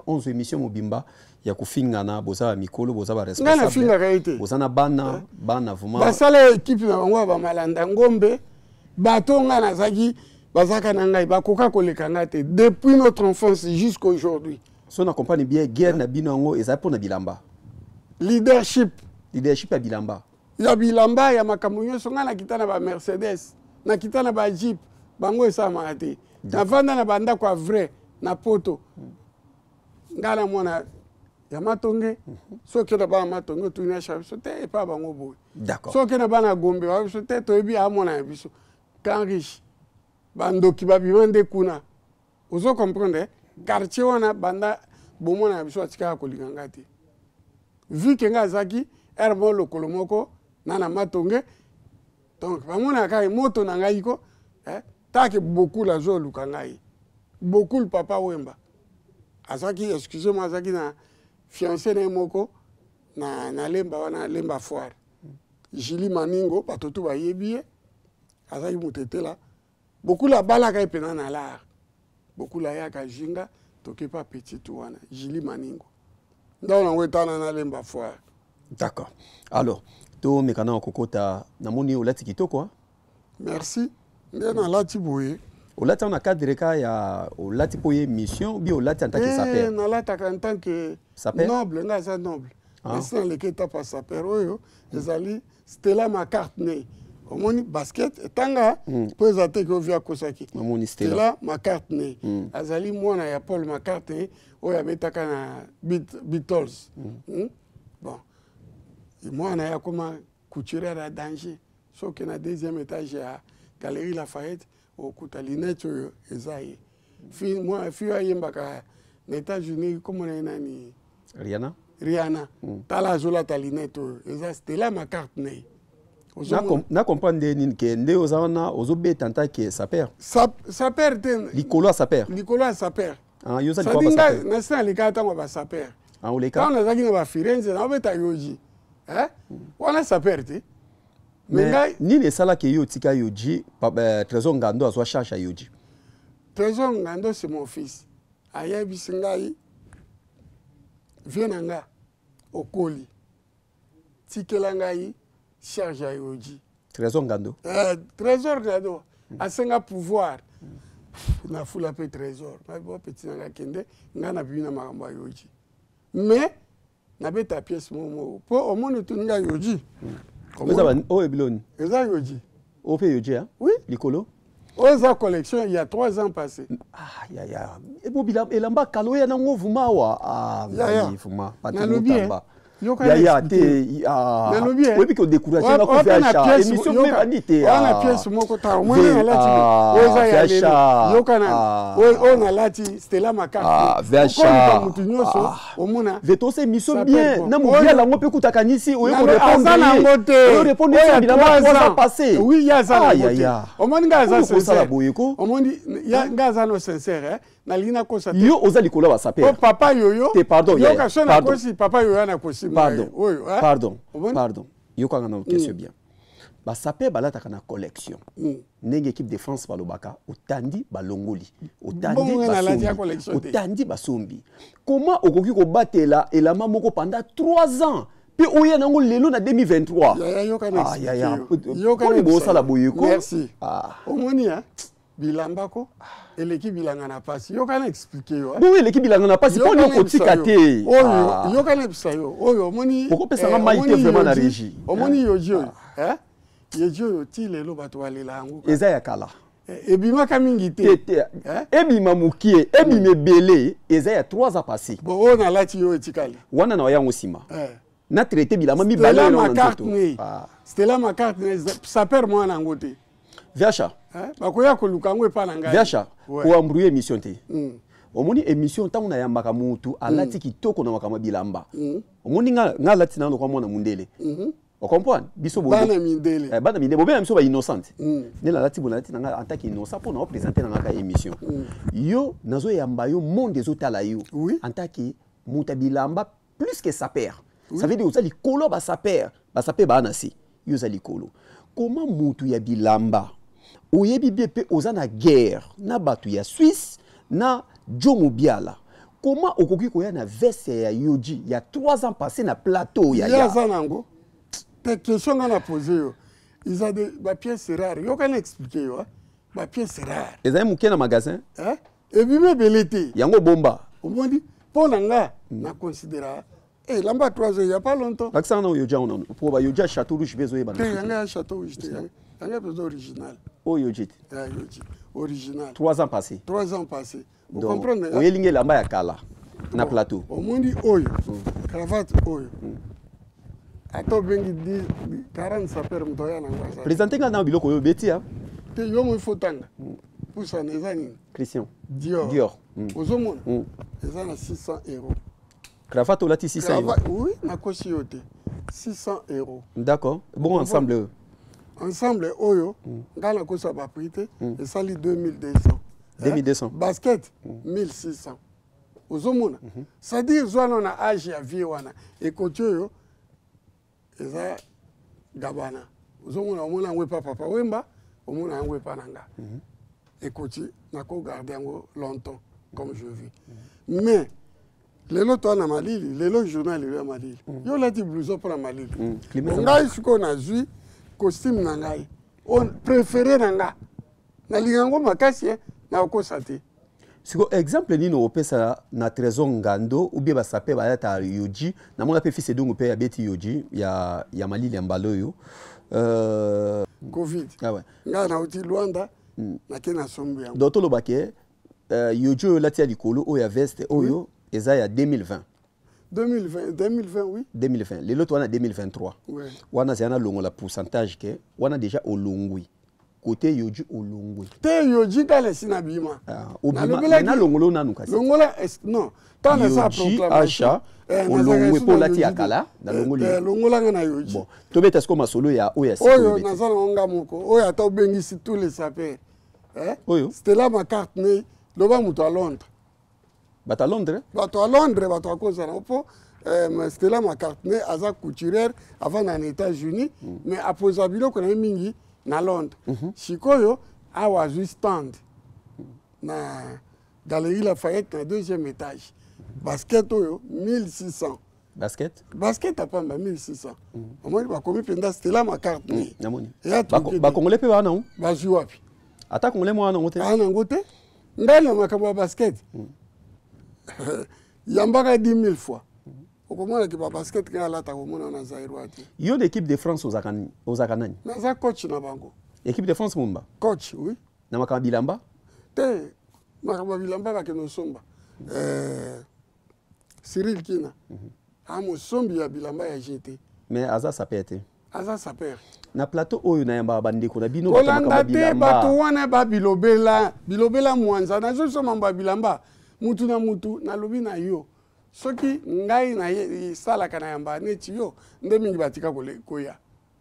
[SPEAKER 3] 11 émissions mobimba ya kofingana. Boza ba mikolo, boza ba
[SPEAKER 2] Ngai nafingaka ye te.
[SPEAKER 3] Boza na bana, bana vraiment.
[SPEAKER 2] Basala équipe na bango ya bamalanda ngombe. Bato ngai nazalaki, bazalaka na ngai, bakoka koleka ngai te depuis notre enfance jusqu'aujourd'hui.
[SPEAKER 3] So na comprendre bien, guerre na bino yango ezali mpona bilamba?
[SPEAKER 2] Leadership.
[SPEAKER 3] Leadership ya bilamba?
[SPEAKER 2] Ya bilamba, ya makambo nyonso. Ngai nakita na bamercedes, nakita na bajeep, bango esalamaka te. Navanda na bandako ya vrai na poto. Ngai na mwana ya Matonge. Soki na bana Matonge, otuni Acha biso te, epa bango boye. Soki na bana Gombe ba biso te, toyebi amona ya biso camp riche, bandoki babima nde kuna. Ozo comprendre, eh? Quartier wana, banda bomona na biso, atikaka kolinga ngai te, vu ke ngai azalaki ere mo lokolo moko na Matonge. Donc bamonaka kaka moto na ngai ko, eh? Take Bokul azoluka ngai. Bokul, Papa Wemba azalaki, excuse moi, azalaki na fiancé na ye moko na Lemba wana, Lemba Foire, Julie Maningo. Bato tu bayebi ye, azalaki moto etela. Bokul abalaka ye mpena na lar. Bokul ayaka jinga, toke pa petite wana Julie Maningo, ndako nango etana na Lemba Foire.
[SPEAKER 3] D'accord. Alors tomeka na kokota. Namoni olati kitoko, hein?
[SPEAKER 2] Merci. Nde nalati boye.
[SPEAKER 3] Olati na cadre ka ya olati mpo ye mission bi olati en tant que sapeur?
[SPEAKER 2] Nalataka en tant que
[SPEAKER 3] sapeur.
[SPEAKER 2] Noble, ngai aza noble. Esi naleki etape ya sapeur. Oyo ezali Stella McCartney. Omoni basket etanga mpo eza te ke ovi akosaki.
[SPEAKER 3] Namoni
[SPEAKER 2] Stella. Stella McCartney azali mwana ya Paul McCartney oyo abetaka na Beatles. Bon, mwana ye akoma couturière ya danger. Soki na deuxième étage ya Galerie Lafayette, okuta lunette oyo eza ye. Mwana fille oyo ayembaka na États-Unis, komona ye nani?
[SPEAKER 3] Rihanna.
[SPEAKER 2] Rihanna. Tala, azolata lunette oyo eza Stella McCartney.
[SPEAKER 3] Na comprendre nde nini ke nde oza wana ozobeta en tant que sapeur?
[SPEAKER 2] Sapeur te.
[SPEAKER 3] Likolo ya sapeur.
[SPEAKER 2] Likolo ya sapeur.
[SPEAKER 3] Ah, yo oza likolo ya basapeur.
[SPEAKER 2] Nasi naleka ntango ya basapeur.
[SPEAKER 3] Ah, oleka.
[SPEAKER 2] Ntango nazalaki na bafirenze, naobeta Yohji, eh? Wana sapeur te.
[SPEAKER 3] Mais ngai nini esalaki yo otika Yohji, Trésor Ngando azwa charge ya Yohji?
[SPEAKER 2] Trésor Ngando, c'est mon fils. Ayebisi ngai: "Vie na nga, okoli, tikela ngai charge ya Yohji."
[SPEAKER 3] Trésor Ngando?
[SPEAKER 2] Trésor Ngando asenga pouvoir. Nafula mpe Trésor, bapeti na ngai, kende, ngai nabimi na makambo ya Yohji, mais nabeta pièce moko moko mpo omoni otuni ngai Yohji.
[SPEAKER 3] Oyo biloni?
[SPEAKER 2] Eza Yohji.
[SPEAKER 3] Oyo mpe Yohji?
[SPEAKER 2] Oui.
[SPEAKER 3] Likolo?
[SPEAKER 2] Oyo eza collection il y a 3 ans passé.
[SPEAKER 3] Ah, yaya, ebo elamba kala oya nango vuma awa. Ah,
[SPEAKER 2] ngai
[SPEAKER 3] vuma.
[SPEAKER 2] Nalobi.
[SPEAKER 3] Yaya, te, oyebi ke odécourage nga kofi acha émission mpe ebandi te.
[SPEAKER 2] Wana pièce moko ta omoni nalati, oyo eza ya lelo. Yoka nani, oyo nalati Stella McCartney, okoluka motu nyonso omona.
[SPEAKER 3] Vetose émission bien na mobiala yango mpe kutaka nisi oye.
[SPEAKER 2] Aza nango te.
[SPEAKER 3] Korépondre bilamba 3 ans passé.
[SPEAKER 2] Oui, ye aza nango te. Omoni ngai aza
[SPEAKER 3] sincère boye ko.
[SPEAKER 2] Omoni ngai aza no sincère, nalingi nakosa
[SPEAKER 3] te. Yo oza likolo ya basaper.
[SPEAKER 2] Po papa yoyo.
[SPEAKER 3] Te, pardon.
[SPEAKER 2] Yoka, so nakosi, papa yoyo anakosi.
[SPEAKER 3] Pardon, oyo, pardon, pardon, yokanga na question bien. Basaper balataka na collection, ndenge équipe de France balobaka otandi balongoli, otandi basombi, otandi basombi. Comment okoki kobatela elamba moko pendant 3 ans mpe oya nango lelo na 2023? Poni bosala boye ko?
[SPEAKER 2] Merci. Omoni bilamba ko eleki bilanga na pasi. Yoka na expliquer yo.
[SPEAKER 3] Bongo eleki bilanga na pasi, mponi okotika te?
[SPEAKER 2] Oyo, yoka na ebisa yo, oyo omoni.
[SPEAKER 3] Okopesanga mai te vraiment na régie.
[SPEAKER 2] Omoni Yohji oyo, Yohji oyo, ti lelo bato balela yango.
[SPEAKER 3] Eza ya kala.
[SPEAKER 2] Ebimaka mingi te.
[SPEAKER 3] Te, ebima mokie, ebima ebele, eza ya 3 ans passé.
[SPEAKER 2] Bon, oyo nalati yo etikali.
[SPEAKER 3] Wana na yango nsima na traité bilamba mibale oyo na nzoto.
[SPEAKER 2] Stella McCartney, saper mwana yango te.
[SPEAKER 3] Viacha.
[SPEAKER 2] Bakoya koluka yango epa na ngai.
[SPEAKER 3] Viacha, koembrouiller émission te. Omoni émission, ntango nayambaka mutu alati kitoko na makambo ya bilamba, omoni nga alati nano kwa mwana mundele, ocomprendre biso?
[SPEAKER 2] Bana mindele.
[SPEAKER 3] Bana mindele, bobena biso bainnocente. Nde nalati bo, nalati nanga en tant qu'innocent mpo na oprésente na ngaka émission. Yo nazoyamba yo, monde ezotala yo en tant que moto ya bilamba plus que saper. Ça veut dire oza likolo ya basaper. Basaper baa na se, yo oza likolo. Comment motu ya bilamba oyebi bien mpe oza na guerre na bato ya Suisse na Jo Mobiala, comment okoki koya na veste ya Yohji ya 3 ans passé na plateau ya?
[SPEAKER 2] Ye aza nango te. Question nga na pose yo, eza de bapièce rare. Yoka na expliquer yo, bapièce rare.
[SPEAKER 3] Ezali moke na magasin.
[SPEAKER 2] Ebimi ebele te.
[SPEAKER 3] Yango bomba.
[SPEAKER 2] Omoni, mpo na nga na considéra elamba 3 ans, il y a pas longtemps.
[SPEAKER 3] Bakisanga na oyo jango nano po bayoji ya Château Rouge mpe ezoyebana.
[SPEAKER 2] Te, yanga ya Château Rouge te, yanga mpenza original.
[SPEAKER 3] Oyo yoji te?
[SPEAKER 2] Ya Yohji original.
[SPEAKER 3] 3 ans passé.
[SPEAKER 2] 3 ans passé, ocomprendre?
[SPEAKER 3] Oyelingi elamba ya kala na plateau.
[SPEAKER 2] Omoni oyo cravate oyo, ata obengi 40 saper, moto aya nango aza.
[SPEAKER 3] Présente nga na biloko oyo obeti ya.
[SPEAKER 2] Te, yo mo ifo tanga pusana, eza nini?
[SPEAKER 3] Christian.
[SPEAKER 2] Dior.
[SPEAKER 3] Dior.
[SPEAKER 2] Ozomona, eza na 600 euros.
[SPEAKER 3] Cravate olati 600 euros?
[SPEAKER 2] Oui, nakosi yo te, 600 euros.
[SPEAKER 3] D'accord. Bon, ensemble oyo?
[SPEAKER 2] Ensemble oyo, ngai nakosa baprix te, esali 2200.
[SPEAKER 3] 2200.
[SPEAKER 2] Basket 1600. Ozomona, c'est-à-dire zwana na age ya vie wana, ekoti oyo eza Gabana. Ozomona, omona yango epa Papa Wemba, omona yango epa na nga. Ekoti nakogarde yango longtemps comme je vis. Mais lelo toa na malili, lelo journal, lelo ya malili, yo olati blouson mpona malili. Ngai sikoyo nazwi costume na ngai préféré na nga, nalinga yango makasi, nakokosa te.
[SPEAKER 3] Siko exemple nini opesa na Trésor Ngando ou bien basape bayata Yohji? Namona mpe fils Edongo mpe abeti Yohji ya malili ya mbala oyo.
[SPEAKER 2] Covid.
[SPEAKER 3] Ah ouais.
[SPEAKER 2] Ngai nauti Lwanda, nake nasombi yango.
[SPEAKER 3] Donc tolobake Yohji oyo olati ya likolo oyo, ya veste oyo, eza ya 2020?
[SPEAKER 2] 2020, 2020, oui.
[SPEAKER 3] 2020, lelo to wana 2023.
[SPEAKER 2] Ouais.
[SPEAKER 3] Wana zala nalongola pourcentage ke wana déjà olongwi côté Yohji, olongwi.
[SPEAKER 2] Te, Yohji kala esi na bima.
[SPEAKER 3] Obima, nalongola nanu kasi.
[SPEAKER 2] Longola non, ntango nasala
[SPEAKER 3] proclamation olongwe mpo olati ya kala, nalongoli.
[SPEAKER 2] Longolanga na Yohji.
[SPEAKER 3] Bon, tobeta sikoyo masolo ya oyo ya.
[SPEAKER 2] Oyo naza nango nga moko, oyo ata obengisi tous les sapeurs.
[SPEAKER 3] Oyo?
[SPEAKER 2] Stella McCartney, loba moto ya Londres.
[SPEAKER 3] Bato ya Londres.
[SPEAKER 2] Bato ya Londres, bato akozala mpo Stella McCartney aza couturière avanda na États-Unis, mais apoza biloko na ye mingi na Londres. Sikoyo awa azwi stand na Galerie Lafayette na deuxième étage. Basket oyo 1600.
[SPEAKER 3] Basket?
[SPEAKER 2] Basket apamba 1600. Omoni, bakomi mpenza Stella McCartney.
[SPEAKER 3] Namoni. Bakongolais mpe baa nango.
[SPEAKER 2] Bazwi wapi?
[SPEAKER 3] Ata congolais mwana nango te.
[SPEAKER 2] Aa nango te. Ngai na makambo ya basket yambaka 10 000 fois, okomonaki babasket ngai alata, komona na Zaïrois te.
[SPEAKER 3] Yo na équipe de France ozalaka nani?
[SPEAKER 2] Naza coach na bango.
[SPEAKER 3] Équipe de France momba?
[SPEAKER 2] Coach, oui.
[SPEAKER 3] Na makambo ya bilamba?
[SPEAKER 2] Te, makambo ya bilamba bakende osomba. Cyril Kina mosombi ya bilamba ya gt.
[SPEAKER 3] Mais aza sapeur te?
[SPEAKER 2] Aza sapeur.
[SPEAKER 3] Na plateau oyo nayambaka bandeko na bino.
[SPEAKER 2] Kolanda te bato wana babilobela bilobela mwanza. Nazoso mambo ya bilamba, mutu na mutu. Nalobi na yo, soki ngai nasalaka na yamba neti yo nde mingi batika koya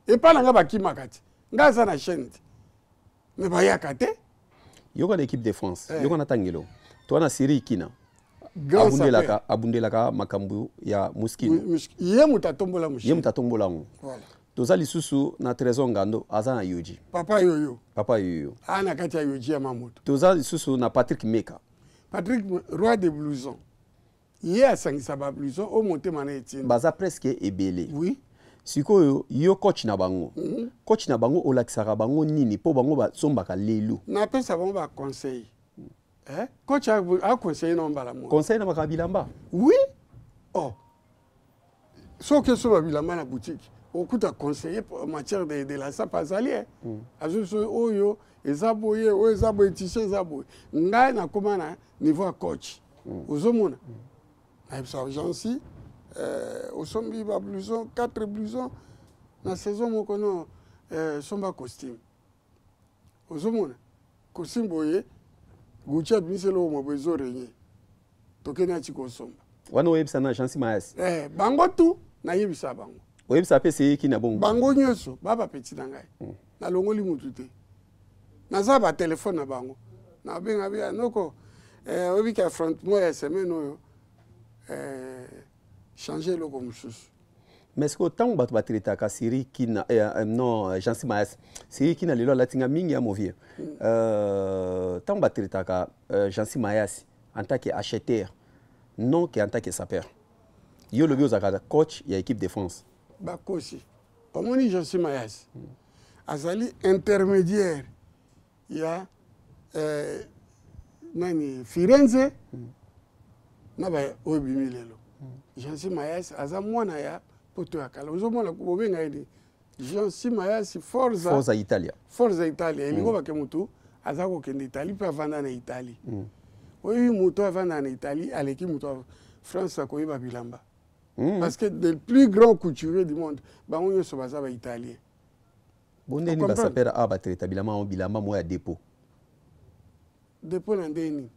[SPEAKER 2] epai na ngai, bakimaka ti ngai aza na chaîne te, me bayaka te.
[SPEAKER 3] Yoka, na équipe de France, yoka na tangelo to wana Cyril Kina abundelaka makambo ya Moschino.
[SPEAKER 2] Ye moto atombola.
[SPEAKER 3] Ye moto atombola yango. Toza lisusu na Trésor Ngando, aza na Yohji.
[SPEAKER 2] Papa Yoyo.
[SPEAKER 3] Papa Yoyo.
[SPEAKER 2] Aa na kati ya Yohji ya Mamoto.
[SPEAKER 3] Toza lisusu na Patrick Meka.
[SPEAKER 2] Patrick, roi de blouson, ye asangisa bablouson oyo motema na etinda.
[SPEAKER 3] Baza presque ebele.
[SPEAKER 2] Oui.
[SPEAKER 3] Sikoyo yo coach na bango, coach na bango, olakisaka bango nini mpo bango basombaka lelo?
[SPEAKER 2] Napesa bango baconseil, eh? Coach aconseille na mbala moko.
[SPEAKER 3] Conseil na makambo bilamba?
[SPEAKER 2] Oui, oh. Soki osomba bilamba na boutique, okuta conseiller en matière de la sape azali, eh? Azwi so oyo eza boye, oyo eza boye, tissu eza boye. Ngai nakóma na niveau ya coach. Ozomona, nayebisa Jansi, osombi bablouson, 4 blouson na saison moko, no, somba costume. Ozomona costume boye, Gucci abimisi eloko mo boye, ezorenye, tokende ati kosomba.
[SPEAKER 3] Wana oyebisa na Jansi Mayasi?
[SPEAKER 2] Eh, bango tu nayebisa bango.
[SPEAKER 3] Oyebisa mpe seyeki na bongo?
[SPEAKER 2] Bango nyonso ba bapeti na ngai. Nalongoli mutu te, naza batelefone na bango, nabenga bia noko, oyebiki affrontement ya semaine oyo, change eloko mosusu.
[SPEAKER 3] Mais sikoyo ntango bato batraitaka Cyril Kina, non, Jansi Mayasi, Cyril Kina lelo alati nga mingi ya movie, ntango batraitaka Jansi Mayasi en tant que acheteur, non que en tant que sapeur, yo olobi ozalaka coach ya équipe de France.
[SPEAKER 2] Bakosi. Omoni, Jansi Mayasi azali intermédiaire ya nani, Firenze na ba oyo ebimi lelo. Jansi Mayasi aza mwana ya poto ya kala. Ozomona, bobenga ye nini? Jansi Mayasi Forza.
[SPEAKER 3] Forza Italia.
[SPEAKER 2] Forza Italia elingi obake motu aza kokende Italie mpe avanda na Italie. Oyebi, moto avanda na Italie aleki moto ya France akoyeba bilamba, parce que le plus grand couturier du monde, bango nyonso baza baitalien.
[SPEAKER 3] Bondeni basapeur awa batraita bilamba yango bilamba moko ya dépôt.
[SPEAKER 2] Dépôt na ndeni?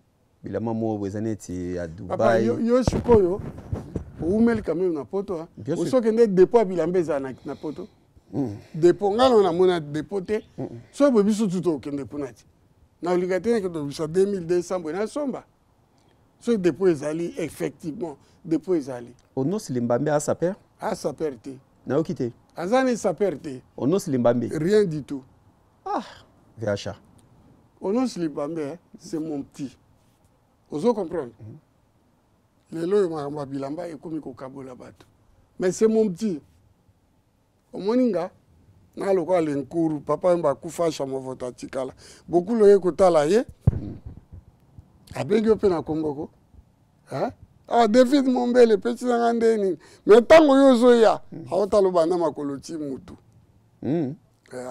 [SPEAKER 3] Bilamba moko eza neti ya Dubai.
[SPEAKER 2] Yo sikoyo oumeli quand même na poto. Osokende dépôt ya bilamba eza na poto? Dépôt, ngai na namona dépôt te. Soki boye, biso tu tokende kuna ti na olinga te, nake tobisa 2200 boye, nasomba. Soki dépôt ezali, effectivement dépôt ezali.
[SPEAKER 3] Onos Limbambe asapeur?
[SPEAKER 2] Asapeur te.
[SPEAKER 3] Nayoki te.
[SPEAKER 2] Aza ni sapeur te.
[SPEAKER 3] Onos Limbambe?
[SPEAKER 2] Rien du tout.
[SPEAKER 3] Ah, VHA.
[SPEAKER 2] Onos Limbambe, hein, c'est mon petit. Ozo comprendre, lelo oyo makambo ya bilamba ekomi kokabola bato, mais c'est mon petit. Omoni, nga na lokola lenkuru papa oyo bakufa chamovoto atikala bokulu, oye kotala ye, abengi yo mpe na komboko, ah, David Mombele, pesi nanga nde nini. Mais ntango yo ozoya, aotala obanda makolo ti mutu,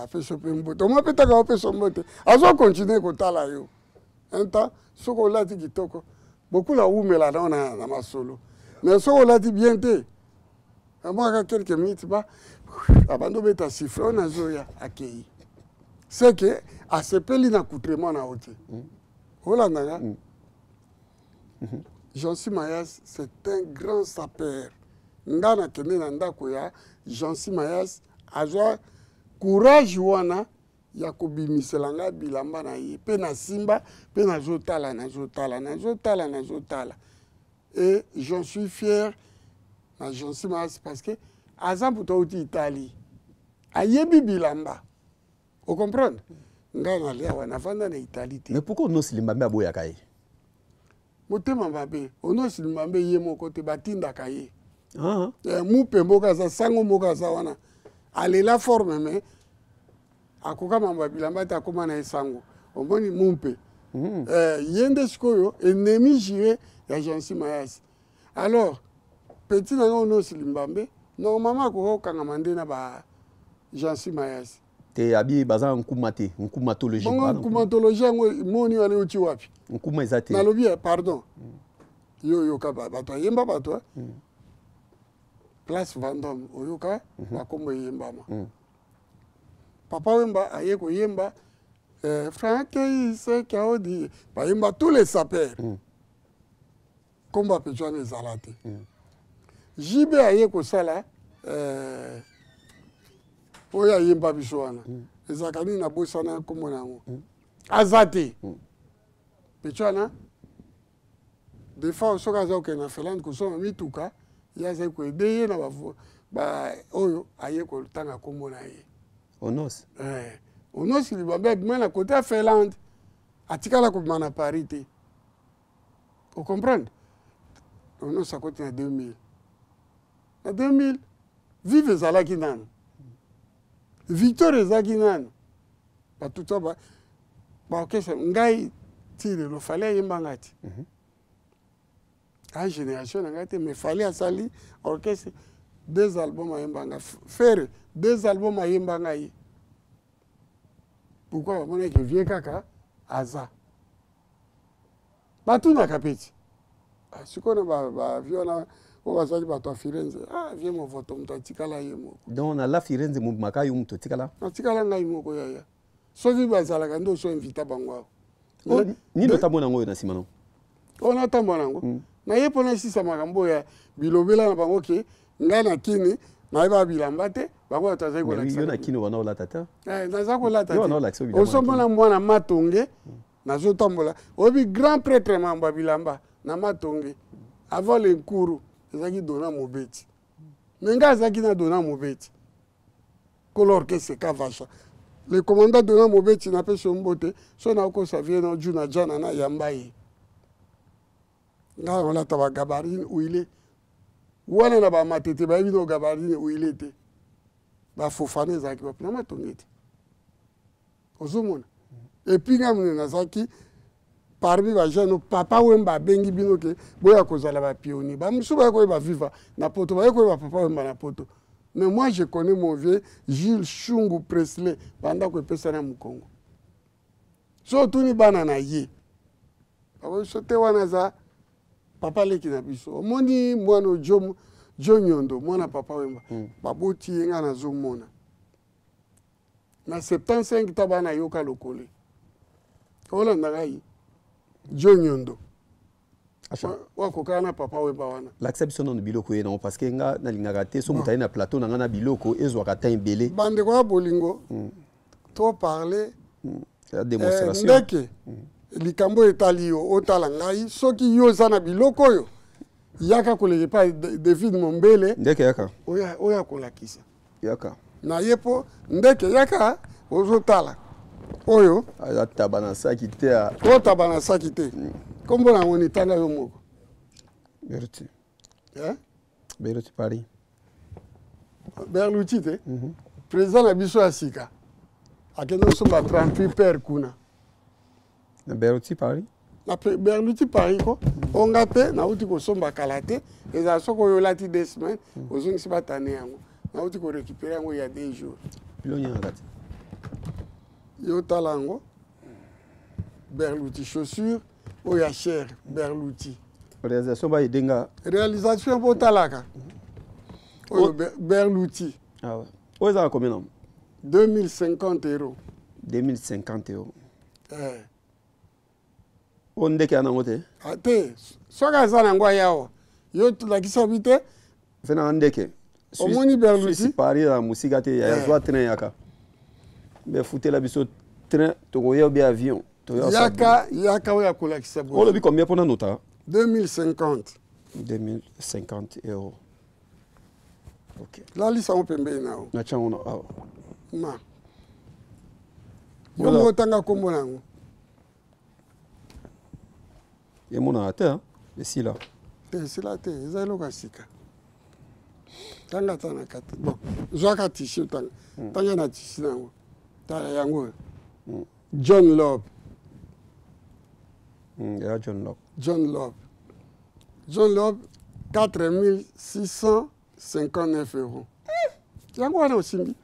[SPEAKER 2] apesi yo mpe mbote. Omwa mpe taka opesa mbote, azokontinue kotala yo un temps. Soki olati kitoko, bokula awumela nao na masolo, mais soki olati bien te, amwaka quelques minutes ba abandi obeta siffle oyo nazoya, akei, c'est que asepeli na accoutrement na yo te. Olanda nga, Jansi Mayas, c'est un grand sapeur. Nga nakende na ndako ya Jansi Mayas, azwa courage wana ya kobimisela nga bilamba na ye mpe nasimba mpe nazotala, nazotala, nazotala, nazotala, et j'en suis fier na Jansi Mayas, parce que aza moto auti Italie, ayebi bilamba. Ocomprendre, ngai nalia wana, navanda na Italie te.
[SPEAKER 3] Mais pourquoi Onos Limbambe aboyaka ye?
[SPEAKER 2] Motema mabe. Onos Limbambe ye moko te, batindaka ye. Mupe moko aza sango moko aza wana, alela forme, mais akoka mambo ya bilamba te, akóma na ye sango. Omoni, mumpe Eh, ye nde sikoyo ennemi juré ya Jansi Mayasi. Alors petit na nga Onosi Limbambe, normalement akoka kokangama nde na ba Jansi Mayasi.
[SPEAKER 3] Te, abi baza nkuma te, nkumatologie.
[SPEAKER 2] Bongo nkumatologie yango moni wana euti wapi?
[SPEAKER 3] Nkuma eza te.
[SPEAKER 2] Nalobi ya pardon, yo oyoka bato ayemba bato Place Vendôme, oyoka bakombo eyembama. Papa Wemba aye koyemba Frank Iseke Aodi, bayemba tous les sapeurs. Kombo ya petit wana ezala te. JB aye kosala oyo ayemba biso wana, ezalaka nini, nabosana kombo na yango, aza te. Petit wana, des fois soki aza kokende na Finlande kosomba mituka, ye azali koaider ye na ba oyo aye kotanga kombo na ye.
[SPEAKER 3] Onos.
[SPEAKER 2] Onosi Libambe abima na côté ya Finlande, atikala kobima na Paris te. Ocomprendre? Onosi akoti na 2000. Na 2000, Vive ezalaki nano, Victor ezalaki nano, bato to baorchestre. Ngai ti lelo Fally ayembanga ti a génération na ngai te, mais Fally asali orchestre, deux albums ayembanga. Ferre, deux albums ayembanga ye. Pourquoi? Bamonaki vieux kaka aza, batunaka mpe ti sikoyo na bavieux wana oyo bazalaki bato ya Firenze. Ah, vieux Movoto, moto atikala ye moko.
[SPEAKER 3] Donc na la Firenze mobimaka, yo moto otikala?
[SPEAKER 2] Atikala ngai moko, yaya. Soki bazalaka nde oso invita bango awa.
[SPEAKER 3] Nini otambola yango oyo na nsima no?
[SPEAKER 2] Oyo natambola yango, naye mpo nasisa makambo oyo ya bilobela na bango ke ngai na kini nayeba bilamba te. Bango bato azali
[SPEAKER 3] kolakisa. Yo na kini wana olata te?
[SPEAKER 2] Naza kolata te. Osomona mwana Matonge nazotambola, oyebi grand prêtre mambo ya bilamba na Matonge avant le Nkuru ezalaki Dona Mobeti. Me ngai azalaki na Dona Mobeti, kolo orchestre Kavasha. Le commandant Dona Mobeti, napesi yo mbote. So nakosa vieux na juna jana na yamba ye. Ngai olata bagabardine huile wana na bamatete, bayebi no gabardine huile te. Bafofana ezalaki wapi na Matonge te? Ozomona? Et puis ngai monene nazalaki parmi bajeune. Papa Wemba abengi bino ke boya kozala bapionnier. Bamosusu baye koyeba Viva na poto, baye koyeba Papa Wemba na poto, mais moi je connais mon vieux Jules Shungu Presley. Bandako epesa na mokongo. So otuni bana na ye, bakobiso te wana aza papa leki na biso. Omoni mwana jo, jo Nyondo, mwana Papa Wemba, baboti ye, ngai nazomona na 75 ta bana yoka lokole olanda ngai jo Nyondo wakokaka na Papa Wemba wana.
[SPEAKER 3] Lakisa biso nano biloko ye nango, parce que nga nalingaka te so moto aye na plateau na nga na biloko ezwaka temps ebele.
[SPEAKER 2] Bandeko ya bolingo, to parle
[SPEAKER 3] Ya démonstration.
[SPEAKER 2] Ndeke likambo etali yo, otala ngai. Soki yo oza na biloko oyo, yaka koleka epai David Mombele.
[SPEAKER 3] Ndeke, yaka.
[SPEAKER 2] Oyo akolakisa.
[SPEAKER 3] Yaka.
[SPEAKER 2] Na ye mpo ndeke yaka, ozotala oyo.
[SPEAKER 3] Aza taba na saki te.
[SPEAKER 2] Otaba na saki te. Nkombo na yango nitanga yo moko.
[SPEAKER 3] Berti.
[SPEAKER 2] Eh?
[SPEAKER 3] Berti Paris.
[SPEAKER 2] Berluti te. Président na biso ya sika akende kosomba 38 paire kuna.
[SPEAKER 3] Na Berluti Paris.
[SPEAKER 2] Na Berluti Paris ko onga mpe nauti kosomba kala te. Ezala soki oyo olati 2 semaines, ozongisi batane yango. Nauti korécupérer yango ya 2 jours.
[SPEAKER 3] Biloko nini na kati?
[SPEAKER 2] Yo tala yango, Berluti chaussure oyo ya cher, Berluti.
[SPEAKER 3] Réalisation baede nga.
[SPEAKER 2] Réalisation mpo otalaka oyo Berluti.
[SPEAKER 3] Ah ouais. Oyo ezaka combien na?
[SPEAKER 2] 2050 euros.
[SPEAKER 3] 2050 euros.
[SPEAKER 2] Eh.
[SPEAKER 3] Oyo ndeke ya nango te?
[SPEAKER 2] Ah, te, soki aza nango ayawa yo tulakisa bi te.
[SPEAKER 3] Fe nanga ndeke.
[SPEAKER 2] Omoni Berluti?
[SPEAKER 3] Paris na mosika te ya zwa train, yaka befutela biso train, tokoya obi avion.
[SPEAKER 2] Yaka, yaka oyo akolakisa.
[SPEAKER 3] Boye olobi combien mpona nota?
[SPEAKER 2] 2050.
[SPEAKER 3] 2050 euros, ok.
[SPEAKER 2] Lalisa yango pembeni na yo.
[SPEAKER 3] Natya yango na awa.
[SPEAKER 2] Ma yo moko otanga nkombo na yango.
[SPEAKER 3] Emonaka te, esila.
[SPEAKER 2] Te, esila te, eza eloko ya sika. Tanga ata na kati. Bon, zwaka tissu, tanga, tanga na tissu na yango. Tala yango oyo, John Lobb.
[SPEAKER 3] Ya John Locke.
[SPEAKER 2] John Love. John Love, 4659 euros. Yango wana osimbi.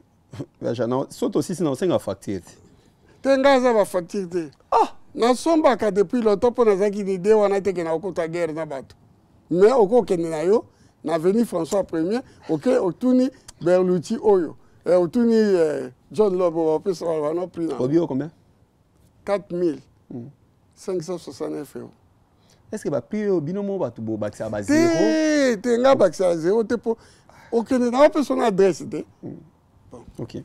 [SPEAKER 3] Jana, so tosisi na osenga facture te.
[SPEAKER 2] Te, ngai aza bafacture te. Ah! Nasombaka depuis longtemps mpo nazalaki na idée wana te ke nakokota guerre na bato. Mais okokende na yo na avenue François Premier, oke otuni Berluti oyo. Eh, otuni John Love, bapesa wana prix na.
[SPEAKER 3] Obi combien?
[SPEAKER 2] 4569 euros.
[SPEAKER 3] Est ce que baprix oyo bino mo bato bobakisaka ba zéro?
[SPEAKER 2] Te, te, ngai bakisaka zéro te, mpo okende na opesa na adresse te.
[SPEAKER 3] Bon. Ok,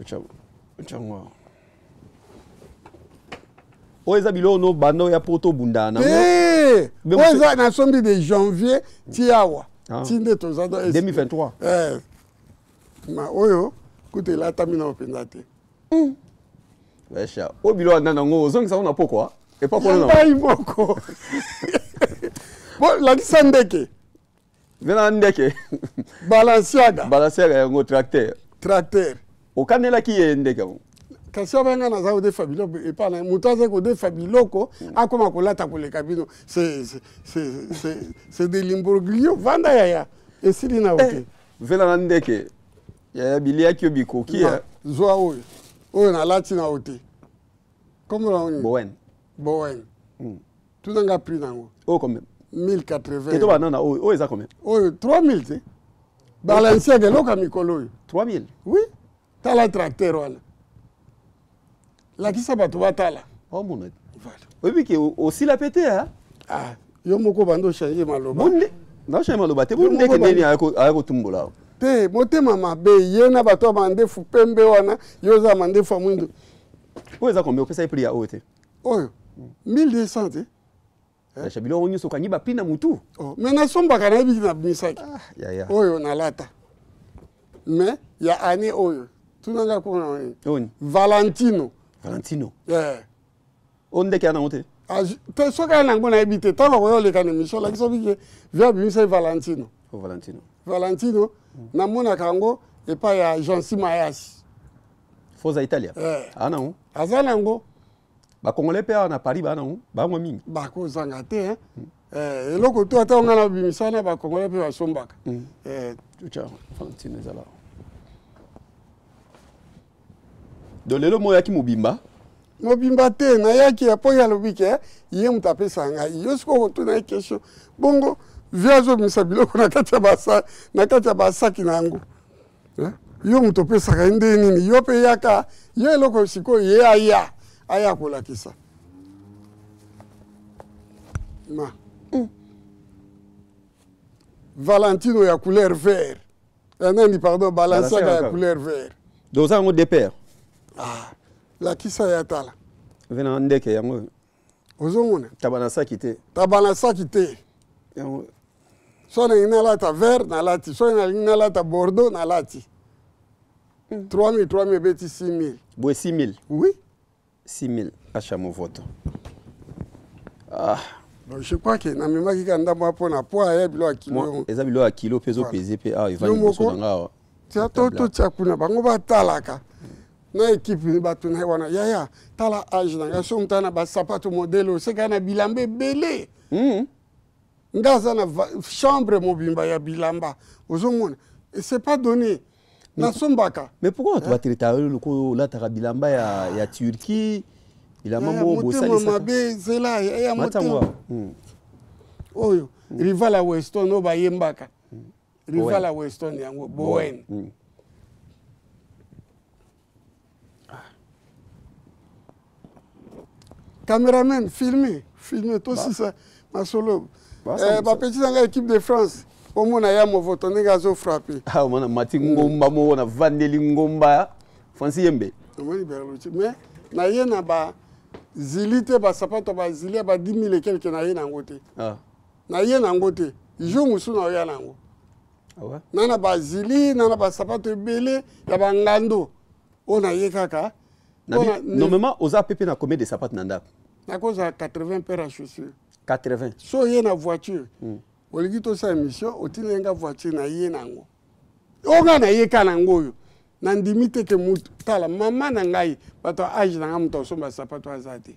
[SPEAKER 3] otyango oyo eza biloko no banda oya po tobundana
[SPEAKER 2] nango te. Oyo eza nasombi de janvier ti awa, ti nde toza
[SPEAKER 3] 2023.
[SPEAKER 2] Eh, ma oyo kuta elatami nao mpenza te.
[SPEAKER 3] Wesha, oyo biloko anda nango ozongisa ngo na pokwa epa
[SPEAKER 2] kolo ngai moko. Bo lakisa ndeke.
[SPEAKER 3] Vena ndeke.
[SPEAKER 2] Balenciaga.
[SPEAKER 3] Balenciaga yango tracteur.
[SPEAKER 2] Tracteur.
[SPEAKER 3] Okanelaki ye ndeke yango?
[SPEAKER 2] Kasi abenga naza kodefa biloko epa na moto aza kodefa biloko, akoma kolata koleka bino. C'est de l'imbroglio. Vanda yaya, esili na yo te.
[SPEAKER 3] Vela na ndeke yaya, biliaki yo bikoki.
[SPEAKER 2] Zwa oyo, oyo nalati na yo te. Kombo na
[SPEAKER 3] Bowen.
[SPEAKER 2] Bowen. Tunanga prix nango.
[SPEAKER 3] Oyo combien?
[SPEAKER 2] 1080.
[SPEAKER 3] Te, to banana oyo, oyo eza combien?
[SPEAKER 2] Oyo 3000 te. Balenciaga, eloko ya mikolo oyo.
[SPEAKER 3] 3000?
[SPEAKER 2] Oui. Tala tracteur wana, lakisa bato batala.
[SPEAKER 3] Omona, oyebi ke osila pe te.
[SPEAKER 2] Ah, yo moko banda ochange maloba.
[SPEAKER 3] Naochange maloba te. Bondeke ndeni aya kotumbola.
[SPEAKER 2] Te, motema mabe ye na bato ya mandefu pembe wana. Yo oza mandefu ya mwindu.
[SPEAKER 3] Oyo eza combien? Opesa ye prix ya oyo te.
[SPEAKER 2] Oyo 1200 te.
[SPEAKER 3] Acha, biloko nyonso okangi baprix na mutu.
[SPEAKER 2] Oh, mais nasombaka, nayebi nabimisaki. Oyo nalata, mais ya année oyo, tunanga kuna nini? Valentino.
[SPEAKER 3] Valentino.
[SPEAKER 2] Yeah.
[SPEAKER 3] Oyo ndeke ya nango te.
[SPEAKER 2] Te, soki aya nango nayebi te. Ntango akoya oleka na émission, olakisa bike vi abimisaki Valentino.
[SPEAKER 3] Oh, Valentino.
[SPEAKER 2] Valentino. Namonaka yango epai ya Jansi Mayasi.
[SPEAKER 3] Foza Italia. Eh. Aa nango.
[SPEAKER 2] Aza nango.
[SPEAKER 3] Bacongolais mpe awa na Paris baa nango, bango mingi.
[SPEAKER 2] Bakozanga te, hein? Eh, eloko to ata nga na bimisa na bacongolais mpe basombaka. Eh.
[SPEAKER 3] Valentino ezala. Donc lelo mo oyaki mobimba?
[SPEAKER 2] Mobimba te, nayaki ya mpo ye alobi ke ye moto apesa ngai. Yo sikoyo kotuna ye question bongo, vi azobimisa biloko na kati ya basa, na kati ya basaki na yango. Yo moto opesaka ye nde nini? Yo mpe yaka, yo eloko sikoyo ye aya kolakisa ma. Valentino ya couleur vert, ya nani, pardon, Balenciaga ya couleur vert.
[SPEAKER 3] Donc oza yango deux paires.
[SPEAKER 2] Ah, lakisa ya tala.
[SPEAKER 3] Vena ndeke yango.
[SPEAKER 2] Ozomona.
[SPEAKER 3] Taba na saki te.
[SPEAKER 2] Taba na saki te.
[SPEAKER 3] Yango.
[SPEAKER 2] So nalingi nalata vert, nalati. So nalingi nalata bordeaux, nalati. 3000, 3000 ebeti 6000.
[SPEAKER 3] Boye 6000?
[SPEAKER 2] Oui.
[SPEAKER 3] 6000, acha movoto, ah.
[SPEAKER 2] Bon, je crois que namemaki kaka ndambo mpona po aya biloko ya kilo.
[SPEAKER 3] Eza biloko ya kilo mpe ezopese mpe awa, evandi liboso na nga awa.
[SPEAKER 2] Tia to totia kuna, bango batalaka na ekipe bato na ye wana. Yaya, tala age na ngai, so moto na basapato modele oseka na bilamba ebele. Nga aza na chambre mobimba ya bilamba, ozomona, c'est pas donné, nasombaka.
[SPEAKER 3] Mais pourquoi bato batraita yo lokola olataka bilamba ya Turquie, bilamba moko
[SPEAKER 2] motema mabe? Zela ya motema oyo, rival ya Weston oyo bayembaka, rival ya Weston yango Bowen. Cameraman, filme, filme, tosisa masolo. Bapeti na ngai équipe de France, omona ya movoto ndenge azofrappe.
[SPEAKER 3] Omona mati ngomba moko navandeli ngomba Francis Yembe.
[SPEAKER 2] Omoni Berluti, mais na ye na bazili te, basapato bazili ya ba 10 000 quelque, na ye nango te. Na ye nango te, jour mosusu na oya nango. Na bazili na basapato ebele ya bangando oyo na ye kaka.
[SPEAKER 3] Normalement oza pepe na combien de sapato na ndako?
[SPEAKER 2] Nakozala 80 paire ya chaussure.
[SPEAKER 3] 80?
[SPEAKER 2] So ye na voiture, olingi tosala émission, otindi nga voiture na ye nango oyo ngai na ye ka nango oyo. Nandimi te ke mutu, tala mama na ngai, bato ya age na ngai, moto asomba sapato aza te.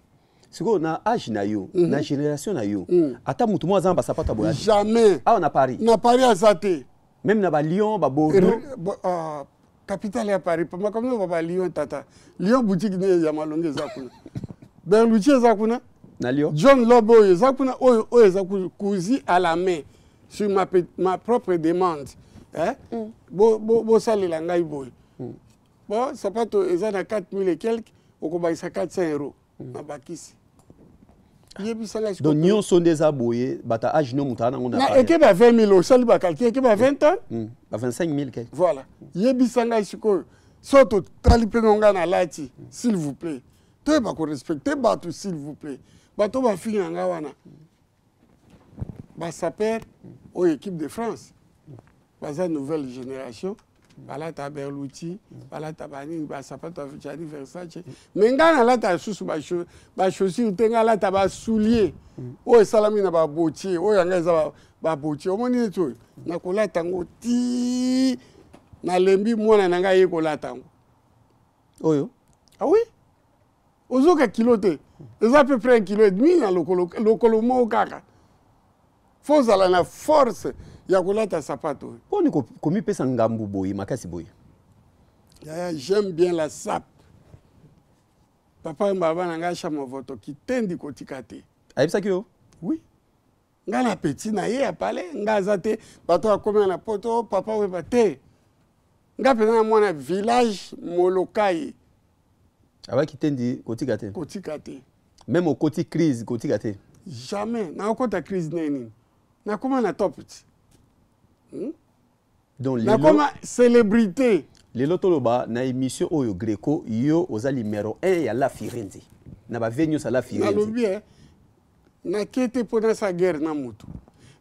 [SPEAKER 3] Sikoyo na age na yo, na génération na yo, ata motu moko aza na basapato ya boya te?
[SPEAKER 2] Jamais.
[SPEAKER 3] Awa na Paris?
[SPEAKER 2] Na Paris aza te.
[SPEAKER 3] Même na baLyon, baBordeaux?
[SPEAKER 2] Ah, capitale ya Paris, makambo oyo ba Lyon, tata, Lyon boutique ne ya malongo eza kuna, Berluti eza kuna.
[SPEAKER 3] Na Lyon?
[SPEAKER 2] John Lobb oyo eza kuna, oyo oyo eza cousu à la main sur ma propre demande, eh? Bosalela ngai boye. Bon, sapato eza na 4000 et quelque, okobakisa 400 euros. Nabakisi, yebisanga.
[SPEAKER 3] Donc nyonso nde eza boye, bato age no, moto aza nango na
[SPEAKER 2] Na
[SPEAKER 3] Paris.
[SPEAKER 2] Eke ba 20 000, osali bacalcul, eke ba 20 ans.
[SPEAKER 3] Ba 25 000 ke.
[SPEAKER 2] Voilà, yebisa ngai sikoyo, so totali mpe no ngai nalati, s'il vous plaît, toyeba korespecter bato, s'il vous plaît. Bato bafinga nga wana, basapeurs oyo équipe de France baza nouvelle génération, balata Berluti, balata banini, basapato ya Gianni Versace. Mais ngai nalata lisusu bachaussure te, ngai alata basoulier oyo esalami na babottier. Oyo yanga eza babottier. Omoni neti oyo nakolata yango ti nalembi, mwana na ngai ye kolata yango.
[SPEAKER 3] Oyo?
[SPEAKER 2] Ah oui, ozoka kilo te, eza à peu près un kilo et demi na lokolo, lokolo moko kaka. Fo ozala na force ya kolata sapato oyo.
[SPEAKER 3] Mponi komipesa ngambu boye makasi boye?
[SPEAKER 2] Yaya, j'aime bien la sape. Papa baba na ngai Chama Voto kitendi kotika te.
[SPEAKER 3] Ayebisaki yo?
[SPEAKER 2] Oui, ngai na petit na ye ya pale, ngai aza te. Bato akomi na poto, papa oyeba te, ngai mpenza na mwana village Molokai.
[SPEAKER 3] Abaki tendi kotika te.
[SPEAKER 2] Kotika te.
[SPEAKER 3] Même okoti crise, kotika te.
[SPEAKER 2] Jamais nakokota crise. Ndenge nini nakóma na top ti?
[SPEAKER 3] Donc lelo
[SPEAKER 2] Nakóma célébrité.
[SPEAKER 3] Lelo toloba na émission oyo, Greco, yo oza numéro 1 ya La Firenze, na bave nyonso ya La Firenze.
[SPEAKER 2] Nalobi e nake te mpo nasala guerre na motu,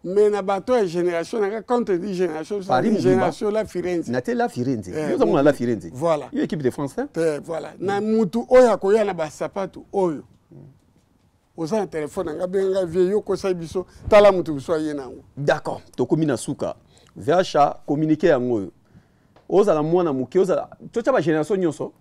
[SPEAKER 2] mais na bato ya génération nanga, quand on dit génération, ça
[SPEAKER 3] Paris
[SPEAKER 2] dit
[SPEAKER 3] mobimba.
[SPEAKER 2] Génération La Firenze.
[SPEAKER 3] Na te La Firenze.
[SPEAKER 2] Eh,
[SPEAKER 3] yo oza mona La Firenze.
[SPEAKER 2] Voilà.
[SPEAKER 3] Yo équipe de France, hein?
[SPEAKER 2] Te, voilà, na mutu oyo akoya na basapato oyo, oza na telefone nanga, benga vie yo, kosai biso, tala mutu biso aye nango.
[SPEAKER 3] D'accord, tokomi na suka. VH, communiqué yango oyo, ozala mwana moke, ozala totya bagénération nyonso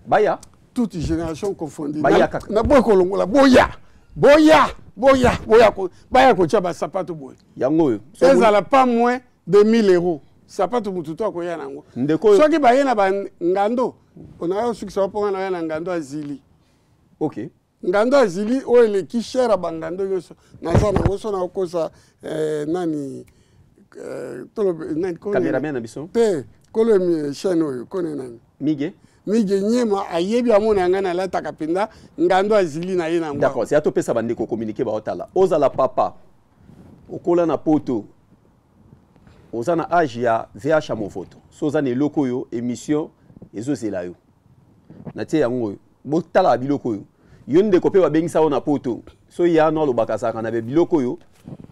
[SPEAKER 3] baya.
[SPEAKER 2] Toute génération confondue.
[SPEAKER 3] Baya kaka.
[SPEAKER 2] Na boye kolongola, boya, boya, boya, boya, baya kotia basapato boye.
[SPEAKER 3] Yango oyo.
[SPEAKER 2] Ezala pas moins de 1000 euros sapato mutu to akoya nango.
[SPEAKER 3] Ndeko oyo.
[SPEAKER 2] Soki baye na bangando, onaya osukisa mponga na oya na ngando azili. Ngando azili oyo eleki cher ya bangando nyonso, naza nango. So nakokosa, nani, tolobe nani?
[SPEAKER 3] Cameraman na biso.
[SPEAKER 2] Te, kolo chaîne oyo, kone nani?
[SPEAKER 3] Mige.
[SPEAKER 2] Mige Nyema ayebi, amona ngai nalataka mpenza ngando azili na ye nango.
[SPEAKER 3] D'accord, c'est topesa bandeko communiqué baotala. Ozala papa, okola na poto, oza na age ya VH ya Movoto, so oza na eloko oyo, émission ezozela yo. Natie yango oyo, botala biloko oyo. Yo ndeko mpe babengisa yo na poto, so ya no alobaka, azalaka na biloko oyo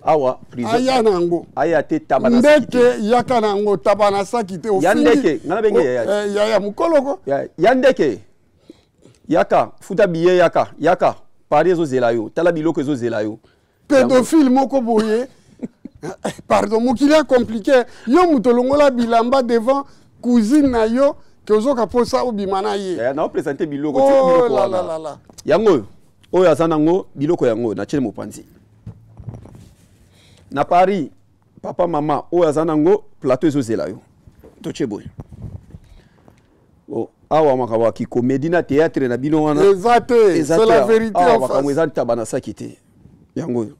[SPEAKER 3] awa prison.
[SPEAKER 2] Aya na yango.
[SPEAKER 3] Aya te, taba na saki te.
[SPEAKER 2] Ndeke yaka na yango, taba na saki te.
[SPEAKER 3] Ya ndeke, nga nabenge yaya te.
[SPEAKER 2] Yaya mokoloko.
[SPEAKER 3] Ya ndeke, yaka, futa billet, yaka, yaka, Paris ezozela yo, tala biloko ezozela yo.
[SPEAKER 2] Pédophile moko boye, pardon, mokili ya compliqué. Yo moto olongola bilamba devant cousine na yo, ke ozoka mposa obima na ye.
[SPEAKER 3] Yaya, naoprésente biloko, tika
[SPEAKER 2] Oh
[SPEAKER 3] biloko
[SPEAKER 2] la
[SPEAKER 3] wana.
[SPEAKER 2] la la la.
[SPEAKER 3] Yango oyo, oyo aza nango biloko yango oyo, natiele mopanzi na Paris. Papa, mama oyo aza nango, plateau ezozela yo. Totie boye. Bon, awa makambo ya kicomédie na théâtre na bino wana
[SPEAKER 2] Eza te.
[SPEAKER 3] Eza
[SPEAKER 2] C'est
[SPEAKER 3] te
[SPEAKER 2] la
[SPEAKER 3] awa.
[SPEAKER 2] vérité
[SPEAKER 3] Awa
[SPEAKER 2] en
[SPEAKER 3] makambo
[SPEAKER 2] face.
[SPEAKER 3] eza ntaba na saki te. Yango oyo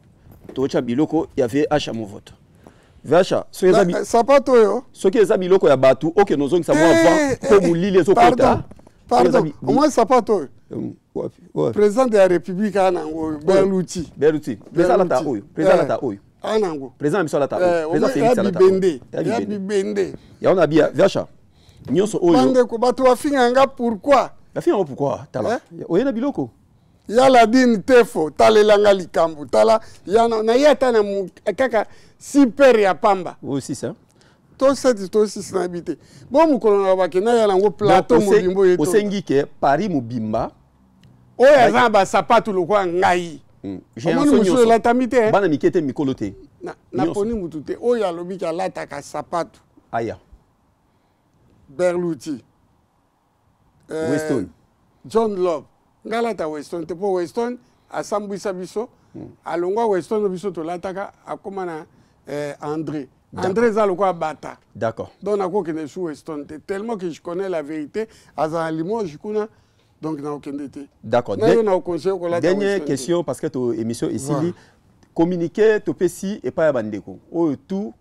[SPEAKER 3] totya biloko ya VH ya Movoto. VH, soki eza
[SPEAKER 2] Sapato oyo.
[SPEAKER 3] Soki eza biloko ya bato, okende ozongisa mwa vent mpo molili ezokota.
[SPEAKER 2] Pardon, pardon, omoi sapato oyo.
[SPEAKER 3] Wapi? Wapi?
[SPEAKER 2] Président de la République aa nango oyo, Berluti.
[SPEAKER 3] Berluti, président alata oyo, président alata oyo.
[SPEAKER 2] Aa nango.
[SPEAKER 3] Président na biso alata oyo, président
[SPEAKER 2] Omoi
[SPEAKER 3] Félix
[SPEAKER 2] ya
[SPEAKER 3] alata oyo.
[SPEAKER 2] bibende.
[SPEAKER 3] Ya
[SPEAKER 2] Ya
[SPEAKER 3] bibende.
[SPEAKER 2] bibende.
[SPEAKER 3] Yango na bia VH nyonso oyo.
[SPEAKER 2] Bandeko, bato bafinga nga pourquoi?
[SPEAKER 3] Bafinga yango pourquoi? Tala, oye na biloko.
[SPEAKER 2] Ya Ladine Tefo, talelanga likambo, tala ya na ye, ata na kaka super ya pamba.
[SPEAKER 3] Oyo six, hein?
[SPEAKER 2] To 7 to 6, nayebi te. Bo mokolo na bakenda ya nango plateau
[SPEAKER 3] Donc,
[SPEAKER 2] mobimbo ye to.
[SPEAKER 3] Osengi ke Paris mobimba
[SPEAKER 2] Oyo aza na basapatu lokola ngai. Omoni
[SPEAKER 3] Génération
[SPEAKER 2] mosusu
[SPEAKER 3] nyonso.
[SPEAKER 2] elatami te, eh?
[SPEAKER 3] Bana mike te, mikolo te.
[SPEAKER 2] Naponi mutu te. Oyo alobiki alataka sapatu
[SPEAKER 3] aya.
[SPEAKER 2] Berluti,
[SPEAKER 3] Weston.
[SPEAKER 2] John Lobb. Ngai alata Weston te, mpo Weston Asambwisa biso. Alongwa Weston, biso tolataka, akóma na André. André eza lokola bata. Donc nakokende su Weston te, tellement que je connais la vérité. Aza na Limoges kuna, donc nakokende te. Na yo nakoconseille kolata
[SPEAKER 3] Dernière
[SPEAKER 2] Weston te.
[SPEAKER 3] question, parce que to émission esili.
[SPEAKER 2] Voilà.
[SPEAKER 3] Communiqué topesi epai ya bandeko oyo tout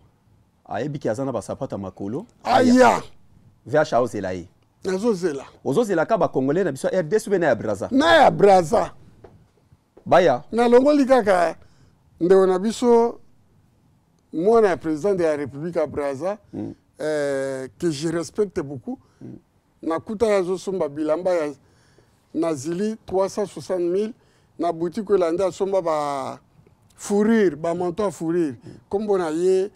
[SPEAKER 3] ayebi ki aza na basapato ya makolo.
[SPEAKER 2] Aya.
[SPEAKER 3] VH aozela ye.
[SPEAKER 2] Nazozela.
[SPEAKER 3] Ozozelaka bacongolais na biso ya RDC mpe na ya Braza?
[SPEAKER 2] Na ya Braza.
[SPEAKER 3] Baya.
[SPEAKER 2] Nalongoli kaka ndeko na biso, mwana ya président de la République ya Braza, que je respecte beaucoup. Nakuta ye azosomba bilamba ya nazili 360 000 na boutique oyo elandi, asomba ba fourrure, bamanteau ya fourrure. Nkombo na ye,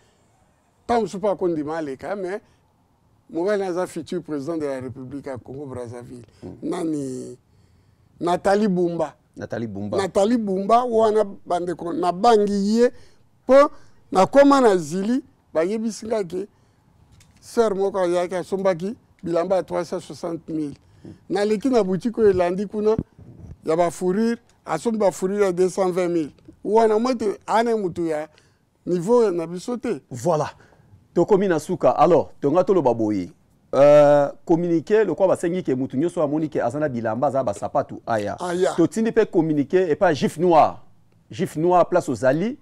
[SPEAKER 2] ntango mosusu mpo akondima aleka, mais mobali aza futur président de la République ya Congo Brazzaville. Nani? Nathalie Bumba.
[SPEAKER 3] Nathalie Bumba.
[SPEAKER 2] Nathalie Bumba wana, bandeko, nabangi ye mpo nakóma na zili, bayebisi nga ke sœur moko ayaki, asombaki bilamba ya 360 000. Naleki na boutique oyo elandi kuna ya bafourrure, asombi bafourrure ya 220 000. Wana mo ete ana motu ya niveau na biso te.
[SPEAKER 3] Voilà, tokomi na suka. Alors tonga toloba boye, communiqué lokola basengi ke mutu nyonso amoni ke aza na bilamba, aza na basapatu, aya.
[SPEAKER 2] Aya.
[SPEAKER 3] Totindi mpe communiqué epai ya Gif Noir. Gif Noir, place ozali,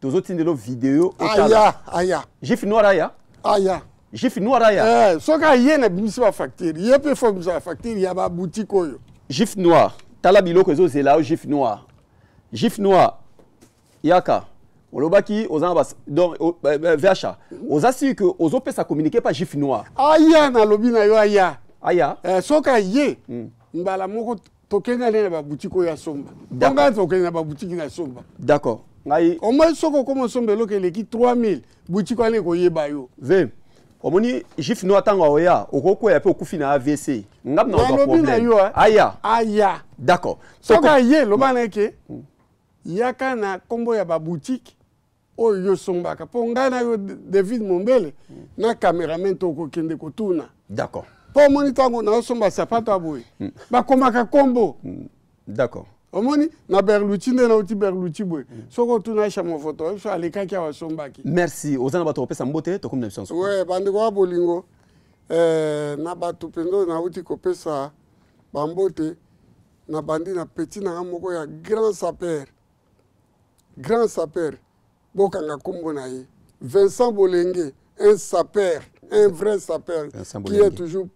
[SPEAKER 3] tozotindela video, otala.
[SPEAKER 2] Aya, aya.
[SPEAKER 3] Gif Noir, aya.
[SPEAKER 2] Aya.
[SPEAKER 3] Gif Noir, aya.
[SPEAKER 2] Soki aye, na bimisi bafacture ye mpe, fo bimisa bafacture ya baboutique oyo.
[SPEAKER 3] Gif Noir, tala biloko ezozela yo. Gif Noir, Gif Noir, yaka. Olobaki oza na bas donc VH oza sûr que ozopesa communiqué pa Gif Noir?
[SPEAKER 2] Aya, nalobi na yo, aya.
[SPEAKER 3] Aya.
[SPEAKER 2] Soki aye, mbala moko tokende ale na baboutique oyo asomba. Bonga tokende na baboutique na somba.
[SPEAKER 3] D'accord, ngai
[SPEAKER 2] Au moins soki okoma osomba eloko eleki 3000, boutique wana ekoyeba yo.
[SPEAKER 3] Ve omoni Gif Noir, ntango oya, okokwea mpe okufi na AVC, ngam na ozwa
[SPEAKER 2] Nalobi na
[SPEAKER 3] problème.
[SPEAKER 2] yo, eh.
[SPEAKER 3] Aya.
[SPEAKER 2] Aya.
[SPEAKER 3] D'accord.
[SPEAKER 2] Soki aye, loba na ye ke yaka na nkombo ya baboutique oyo yo osombaka, mpo ngai na yo, David Mombele, na cameraman, tokokende kotuna. Mpo omoni, ntango naosomba sapato ya boye, bakomaka nkombo. Omoni na Berluti, nde nauti Berluti boye, soki otuna Aisha Movoto, so alekaki awa, asombaki.
[SPEAKER 3] Merci. Oza na bato kopesa mbote? Tokomi na biso na suka.
[SPEAKER 2] We, bandeko ya bolingo, na bato mpenza oyo nauti kopesa bambote, na bandi na petit na nga moko ya grand sapeur, grand sapeur, bokanga nkombo na ye, Vincent Bolenge, un sapeur, un vrai sapeur
[SPEAKER 3] Vincent
[SPEAKER 2] qui est
[SPEAKER 3] Bolenge.
[SPEAKER 2] toujours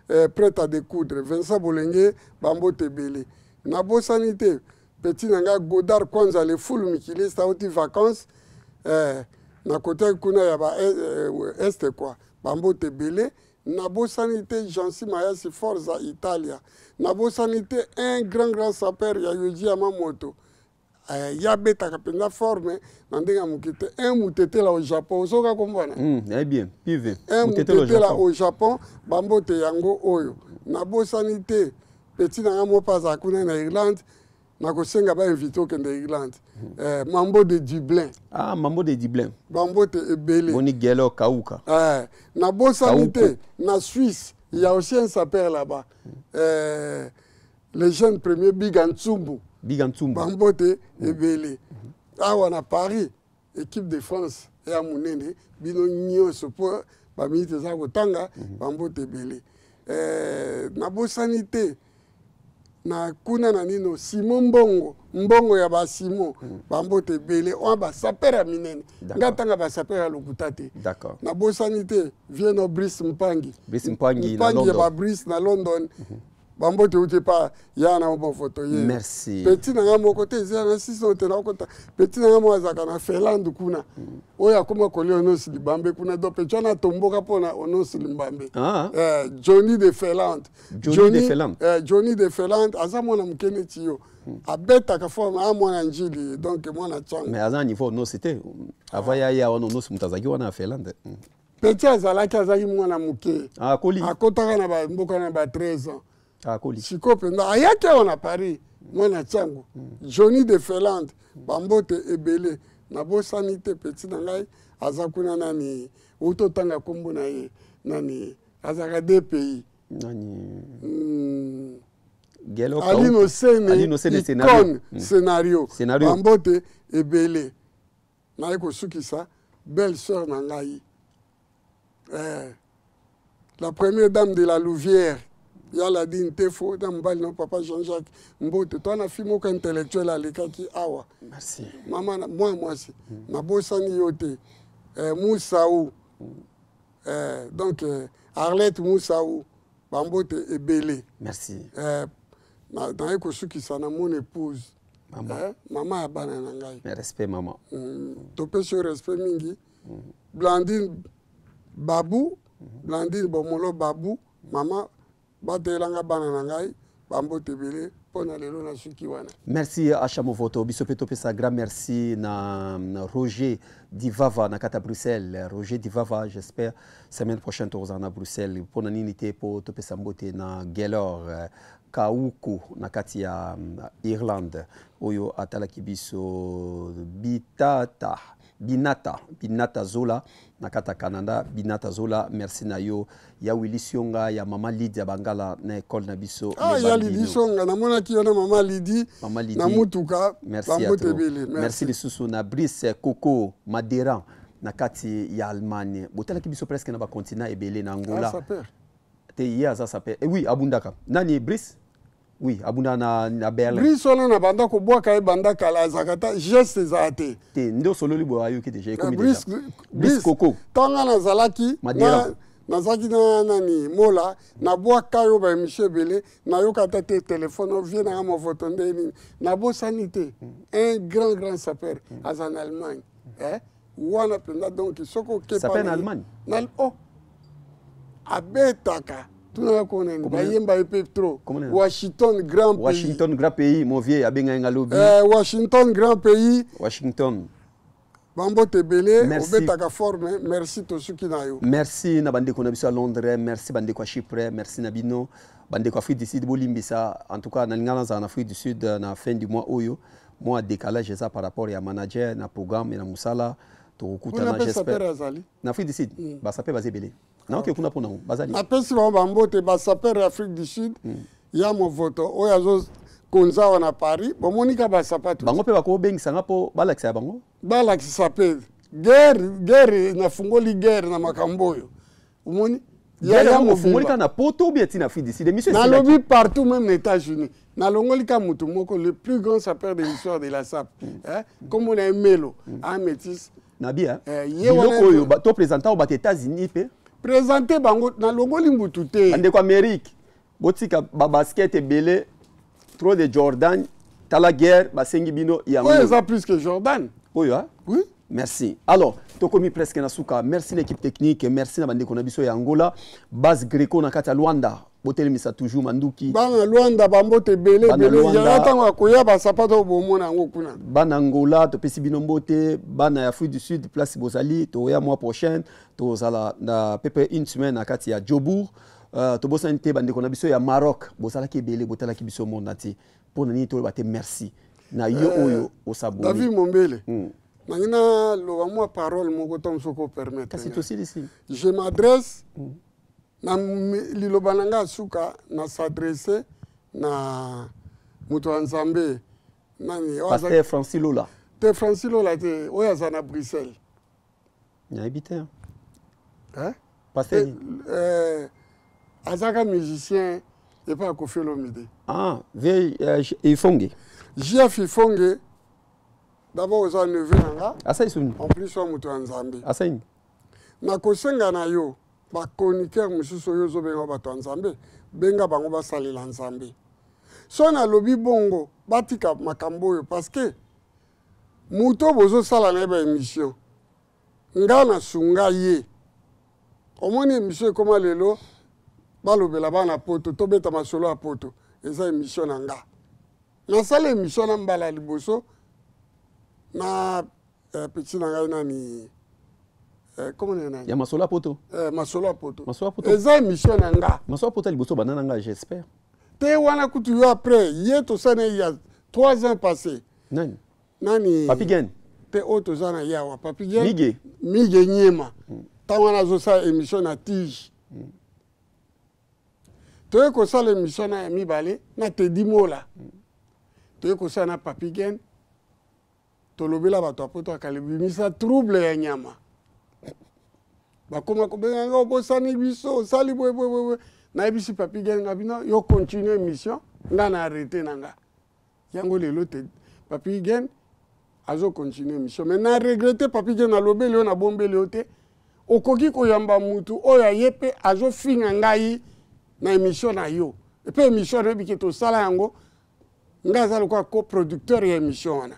[SPEAKER 2] prêt à découdre. Vincent Bolenge, bambote ebele. Nabosani te petit na nga Godard Kwanza, le full mikiliste, auti vacances na kote kuna ya ba este quoi, bambote ebele. Nabosani te Jansi Mayasi, Forza Italia. Nabosani te un grand grand sapeur ya Yoji Yamamoto, ye abetaka mpenza forme na ndenge ya moke te, un mutetela au Japon, osoka kombona.
[SPEAKER 3] Nayebi bien pive.
[SPEAKER 2] Un
[SPEAKER 3] Mutetela au
[SPEAKER 2] mutetela
[SPEAKER 3] Japon.
[SPEAKER 2] Au Japon, bambote yango oyo. Nabosani te petit na nga moko azala kuna na Irlande, nakosenga bainvite okende Irlande, Mambo de Dublin.
[SPEAKER 3] Ah, Mambo de Dublin.
[SPEAKER 2] Bambote ebele.
[SPEAKER 3] Moni Gelo Kauka.
[SPEAKER 2] Nabosani
[SPEAKER 3] Kauko.
[SPEAKER 2] te na Suisse, il y a aussi un sapeur là-bas, le jeune premier Biga Ntsumbu.
[SPEAKER 3] Biga Ntsumbu.
[SPEAKER 2] Bambote ebele. Awa na Paris, équipe de France ya monene, bino nyonso, mpo baminute eza kotanga, bambote ebele. Nabosani te na kuna na nino, Simon Mbongo, mbongo ya basimon, bambote ebele. Oyo basapeur ya minene, nga ntanga basapeur ya lokuta te. Nabosani te vieno Brice Mpangi.
[SPEAKER 3] Brice Mpangi na
[SPEAKER 2] Mpangi ya
[SPEAKER 3] London.
[SPEAKER 2] Babrice na London, bambote euti pa ya na mofoto ye.
[SPEAKER 3] Merci.
[SPEAKER 2] Petit na nga moko te, eza na siso te, nakota petit na nga moko azalaka na Finlande kuna, oyo akóma kolia Onosi Libambe kuna. Donc petit wana atomboka mpona Onosi Limbambe.
[SPEAKER 3] Ah.
[SPEAKER 2] Johnny de Finlande.
[SPEAKER 3] Johnny de Finlande.
[SPEAKER 2] Johnny de Finlande aza mwana moke neti yo, abetaka forme, a mwana Njili, donc mwana Ntango.
[SPEAKER 3] Mais aza na niveau Onosi te. Avant ya ya wana, Onosi moto azalaki wana ya Finlande.
[SPEAKER 2] Petit azalaki mwana moke.
[SPEAKER 3] Ah, akoli.
[SPEAKER 2] Akotaka na bamboka na ba 13 ans.
[SPEAKER 3] Akoli.
[SPEAKER 2] Sikoyo mpenza ayaki awa na Paris, mwana Ntango, Johnny de Finlande, bambote ebele. Nabosani te petit na ngai aza kuna, nani, outi otanga nkombo na ye, nani, azalaka deux pays.
[SPEAKER 3] Nani? Gelo
[SPEAKER 2] Alino Sene,
[SPEAKER 3] Alino Sene scénario.
[SPEAKER 2] Icône, scénario.
[SPEAKER 3] Scénario.
[SPEAKER 2] Bambote ebele. Naye kosukisa belle sœur na ngai. Eh, la première dame de la Louvière, Yaladi Ntefo, na mobali na papa Jean-Jacques Mbote. Toi na fille moko intellectuel alekaki awa.
[SPEAKER 3] Merci.
[SPEAKER 2] Mama na mwa mwasi. Nabosani yo te. Eh, Moussaou. Eh, donc eh, Arlette Moussaou, bambote ebele.
[SPEAKER 3] Merci.
[SPEAKER 2] Eh, naye kosukisa na mon épouse.
[SPEAKER 3] Mama.
[SPEAKER 2] Eh, mama ya bana na ngai.
[SPEAKER 3] Mais respect maman.
[SPEAKER 2] Topesi yo respect mingi. Blandine Babu, Blandine Bomolo Babu, mama batelanga bana na ngai, bambote ebele mpo na lelo nasuki wana.
[SPEAKER 3] Merci Acha Movoto. Biso pe topesa grand merci na Roger Divava na kata Bruxelles. Roger Divava, j'espère semaine prochaine tokozala na Bruxelles mpo na nini te po topesa mbote na Gelor Kauku na kati ya Irlande oyo atalaki biso bitata Binata, Binata Zola na kata Canada, Binata Zola, merci na yo ya Willy Sionga ya mama Lydia Bangala na école na biso.
[SPEAKER 2] Ah, ya Lydie Sionga, namonaki yo na mama Lydie,
[SPEAKER 3] Mama Lydie.
[SPEAKER 2] na mutuka,
[SPEAKER 3] Merci à
[SPEAKER 2] bambote
[SPEAKER 3] toi.
[SPEAKER 2] ebele.
[SPEAKER 3] Merci lisusu na Brice Coco Madera na kati ya Allemagne. Botalaki biso presque na ba continent ebele na Angola.
[SPEAKER 2] Ah, sapeur.
[SPEAKER 3] Te ye aza sapeur. Eh oui, abundaka. Nani Brice? Oui, abunda na Berlin.
[SPEAKER 2] Brice wana na banda kobwaka ye banda kala azalaka ta geste ezala te.
[SPEAKER 3] Te nde osololi boye ayoki déjà, ekomi
[SPEAKER 2] Brice,
[SPEAKER 3] déjà. Brice Coco.
[SPEAKER 2] Ntango nazalaki
[SPEAKER 3] Madera.
[SPEAKER 2] nazalaki na nani Mola, nabwaka yo ba émission ebele, nayoka ata te téléphone ovie nanga movoto nde nini. Nabosani te. Un grand, grand sapeur aza na Allemagne. Eh? Wana mpenza donc soki okepa
[SPEAKER 3] Sapeur na
[SPEAKER 2] na ye,
[SPEAKER 3] Allemagne?
[SPEAKER 2] na, oh. Abetaka. Tunaka kona nini?
[SPEAKER 3] Comment
[SPEAKER 2] Bayemba ye pe trop.
[SPEAKER 3] Comment nini?
[SPEAKER 2] Washington grand pays.
[SPEAKER 3] Washington grand pays, mon vieux abenga nga lobi.
[SPEAKER 2] Eh, Washington grand pays.
[SPEAKER 3] Washington.
[SPEAKER 2] Bambote ebele,
[SPEAKER 3] Merci.
[SPEAKER 2] obetaka forme, merci tosuki na yo.
[SPEAKER 3] Merci na bandeko na biso ya Londres, merci bandeko ya Chypre, merci na bino bandeko Afrique du Sud bolimbisa. En tout cas na lingana za na Afrique du Sud na fin du mois oyo, mois décalage ça par rapport ya manager na programme na musala tokokutana,
[SPEAKER 2] Kuna pe
[SPEAKER 3] j'espère.
[SPEAKER 2] sapeur azali.
[SPEAKER 3] Na Afrique du Sud, ba sapeur baza ebele. Na oke kuna pona bazali.
[SPEAKER 2] Napesi bango bambote ba sapeur ya Afrique du Sud ya movoto oyo azo konza wana Paris, bomonika ba sapato.
[SPEAKER 3] Bango pe bakobengisa nga po balakisa bango.
[SPEAKER 2] Balakisa pe guerre, guerre nafungoli guerre na makambo oyo. Omoni?
[SPEAKER 3] Ya
[SPEAKER 2] Ya
[SPEAKER 3] ya mofungoli
[SPEAKER 2] mobimba.
[SPEAKER 3] ka na poto ou bien tina Afrique du Sud. Émission esila
[SPEAKER 2] Nalobi partout, même aux États-Unis. Nalongoli ka mutu moko, le plus grand sapeur de l'histoire de la SAP. Hein? Comme on a un mélo, un métis.
[SPEAKER 3] Na bien.
[SPEAKER 2] Eh, ye wana
[SPEAKER 3] Biloko oyo, ba, to présenter ba États-Unis pe.
[SPEAKER 2] Présenter bango nalongoli mutu te.
[SPEAKER 3] Bandeko Amérique, botika ba basket ebele, trop de Jordan, tala guerre, basengi bino ya
[SPEAKER 2] Oyo
[SPEAKER 3] ngo.
[SPEAKER 2] eza plus que Jordan.
[SPEAKER 3] Oyo, hein?
[SPEAKER 2] Oui.
[SPEAKER 3] Merci. Alors, tokomi presque na suka. Merci l'équipe technique, merci na bandeko na biso ya Angola, base Greco na kati ya Luanda. Botelemisa toujours manduki.
[SPEAKER 2] Bana Luanda bambote ebele,
[SPEAKER 3] Bana
[SPEAKER 2] ebele.
[SPEAKER 3] Luanda.
[SPEAKER 2] Ya ntango ya koya ba sapato oyo bomona yango kuna.
[SPEAKER 3] Bana Angola, topesi bino mbote, bana ya Afrique du Sud, place bozali, toya mois prochain, tozala na pepe une semaine na kati ya Jobourg. Tobosani te bandeko na biso ya Maroc, bozalaki ebele, botalaki biso monde entier. Mpo na nini toloba te merci na yo oyo osabone.
[SPEAKER 2] David Mombele. Nangi naloba mwa parole moko ntango soki opermettre
[SPEAKER 3] Kasi
[SPEAKER 2] nga.
[SPEAKER 3] tosilisi.
[SPEAKER 2] Je m'adresse na liloba na nga suka na s'adresser na moto ya Nzambe. Nani, oyo aza
[SPEAKER 3] Pasteur Francis Lola.
[SPEAKER 2] Te Francis Lola te, oyo aza na Bruxelles.
[SPEAKER 3] Nayebi te, hein.
[SPEAKER 2] Hein?
[SPEAKER 3] Pasteur
[SPEAKER 2] Te,
[SPEAKER 3] nini?
[SPEAKER 2] azaka musicien epai ya Koffi Olomide.
[SPEAKER 3] Ah, ve Ifonge.
[SPEAKER 2] JF Ifonge, d'abord oza neveu na nga.
[SPEAKER 3] Asai suni.
[SPEAKER 2] En plus wa moto ya Nzambe.
[SPEAKER 3] Asai.
[SPEAKER 2] Nakosenga na yo ba chroniqueur mosusu oyo ozobenga bato ya Nzambe, benga bango basalela Nzambe. So nalobi bongo, batika makambo oyo parce que moto bozosala na ye ba émission, nga nasunga ye. Omoni émission ekoma lelo, balobela bana poto, tobeta masolo ya poto, eza émission na nga. Nasala émission na mbala ya liboso na petit na ngai nani, comment on est
[SPEAKER 3] Ya masolo ya poto.
[SPEAKER 2] Masolo ya poto.
[SPEAKER 3] Masolo ya poto.
[SPEAKER 2] Eza émission na nga.
[SPEAKER 3] Masolo ya poto ya liboso banda na nga, j'espère.
[SPEAKER 2] Te wana kutu yo après, ye tosala ye ya 3 ans passé.
[SPEAKER 3] Nani?
[SPEAKER 2] Nani?
[SPEAKER 3] Papi Gen.
[SPEAKER 2] Te oyo toza na ye awa, Papi Gen.
[SPEAKER 3] Mige.
[SPEAKER 2] Mige Nyema. Ntango wana azosala émission na tige. Toye kosala émission na ya mibale na Teddy Mola. Toye kosala na Papi Gen. Tolobela bato ya poto akale bimisa trouble ya nyama. Bakoma kobenga nga obosani biso osali boye boye boye. Nayebisi Papi Gen nga bino yo continue émission nga na arrêter na nga. Yango lelo te Papi Gen azo continuer émission mais na regretter Papi Gen alobeli yo na bombeli yo te. Okoki koyamba mutu oyo aye pe azofinga ngai na émission na yo. Et puis émission na biki tosala yango nga aza lokola coproducteur ya émission wana.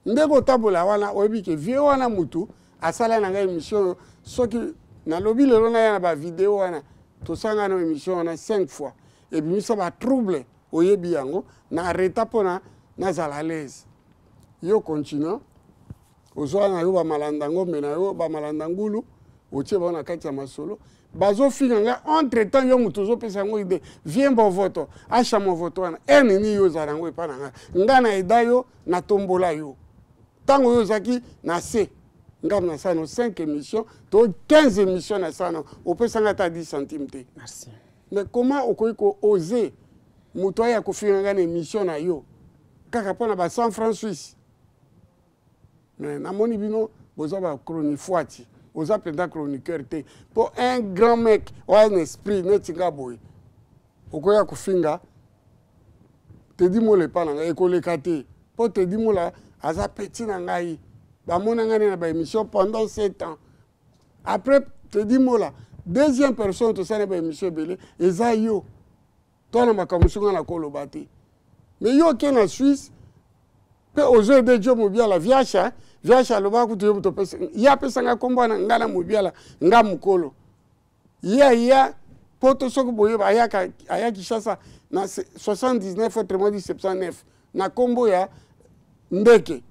[SPEAKER 2] Ndenge otambola wana oyebi ke vieux wana mutu asala na ngai émission oyo soki nalobi lelo naya na ba vidéo wana tosala na émission wana 5 fois ebimisa ba trouble oyebi yango na arrêta mpona nazala à l'aise. Yo continue ozwa na yo bamalanda ngombe na yo bamalanda ngulu otie bango na kati ya masolo bazofinga nga entre temps yo moto ozopesa yango ide viens bovoto asha movoto wana e nini yo ozala yango epa na nga nga na eda yo natombola yo ntango yo ozalaki na se nga nasala no 5 émissions to 15 émissions nasala no opesa nga ata 10 centime te.
[SPEAKER 3] Merci.
[SPEAKER 2] Mais comment okoki ko oser moto aya kofinga nga na émission na yo kaka mpona ba 100 francs suisse? Mais namoni bino boza ba chronifuati, oza mpenza chroniqueur te mpo un grand mec oya na esprit neti nga boye okoya kofinga Teddy Mola epa na ngai ekoleka te mpo Teddy Mola aza petit na ngai, bamona ngai na ba émission pendant 7 ans. Après Teddy Mola, deuxième personne tosali ba émission ebele eza yo. To na makambo mosusu ngai nakoloba te. Mais yo oke na Suisse mpe ozo ede Joe Mobiala viasha viasha alobaka kutu yo moto opesa ye apesa ngai nkombo wana ngai na Mobiala nga mokolo ye aya poto soki boyeba ayaka aya Kinshasa na 79 autrement dit 79 na nkombo ya ndeke.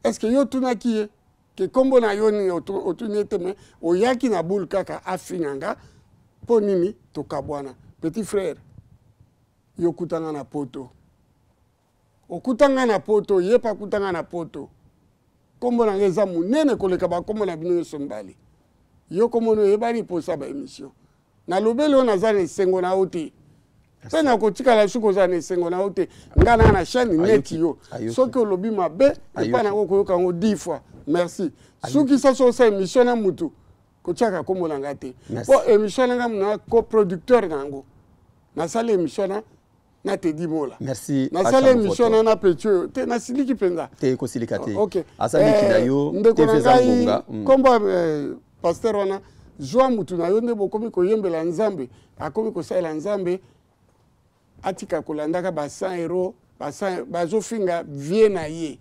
[SPEAKER 2] Est-ce que yo otunaki ye ke nkombo na yo nini? Otuni ye te, mais oyaki na boule kaka afinga nga mpo nini tokabwana. Petit frère, yo okutanga na poto, okutanga na poto, ye mpe akutanga na poto. Nkombo na ngai eza monene koleka bakombo na bino nyonso mibale. Yo kombo na oyebani mposa ba émission. Nalobeli oyo naza na esengo na yo te. Mpe nakotikala soki ozala na esengo na yo te. Nga na na chaîne neti yo. Soki olobi mabe, epai nango okoyoka yango 10 fois. Merci. Soki sasa osala émission na mutu, kotiaka kombo na nga te. Po émission na nga na coproducteur na yango. Nasali émission na Teddy Mola.
[SPEAKER 3] Merci.
[SPEAKER 2] Nasali émission na petit oyo te nasiliki mpenza.
[SPEAKER 3] Te kosilika te.
[SPEAKER 2] Ok.
[SPEAKER 3] Asaliki na yo.
[SPEAKER 2] Ndeko na ngai kombo pasteur wana zwa mutu na yo nde bokomi koyembela Nzambe, akomi kosalela Nzambe, atika kolandaka ba 100 euros, ba 100 bazofinga vie na ye.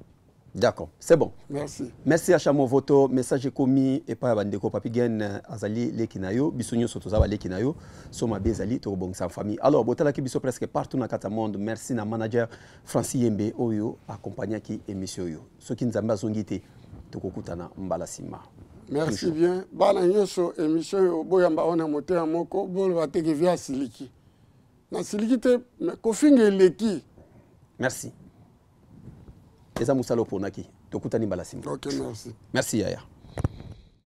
[SPEAKER 3] D'accord, c'est bon.
[SPEAKER 2] Merci.
[SPEAKER 3] Merci à Chamovoto, message ekomi et pa bandeko Papi Gen azali leki na yo, biso nyonso toza ba leki na yo, soma bezali to bongisa famille. Alors botalaki biso presque partout na kata monde. Merci na manager Francis Yembe oyo accompagnaki émission yo. Soki Nzambe azongi te tokokutana mbala sima.
[SPEAKER 2] Merci toujours. Bien. Bana nyonso émission yo boyamba ona motema moko boloba te ke via siliki. Na siliki te mais kofinga eleki.
[SPEAKER 3] Merci. Eza musala oponaki tokutani mbala sima.
[SPEAKER 2] Ok, merci.
[SPEAKER 3] Merci yaya.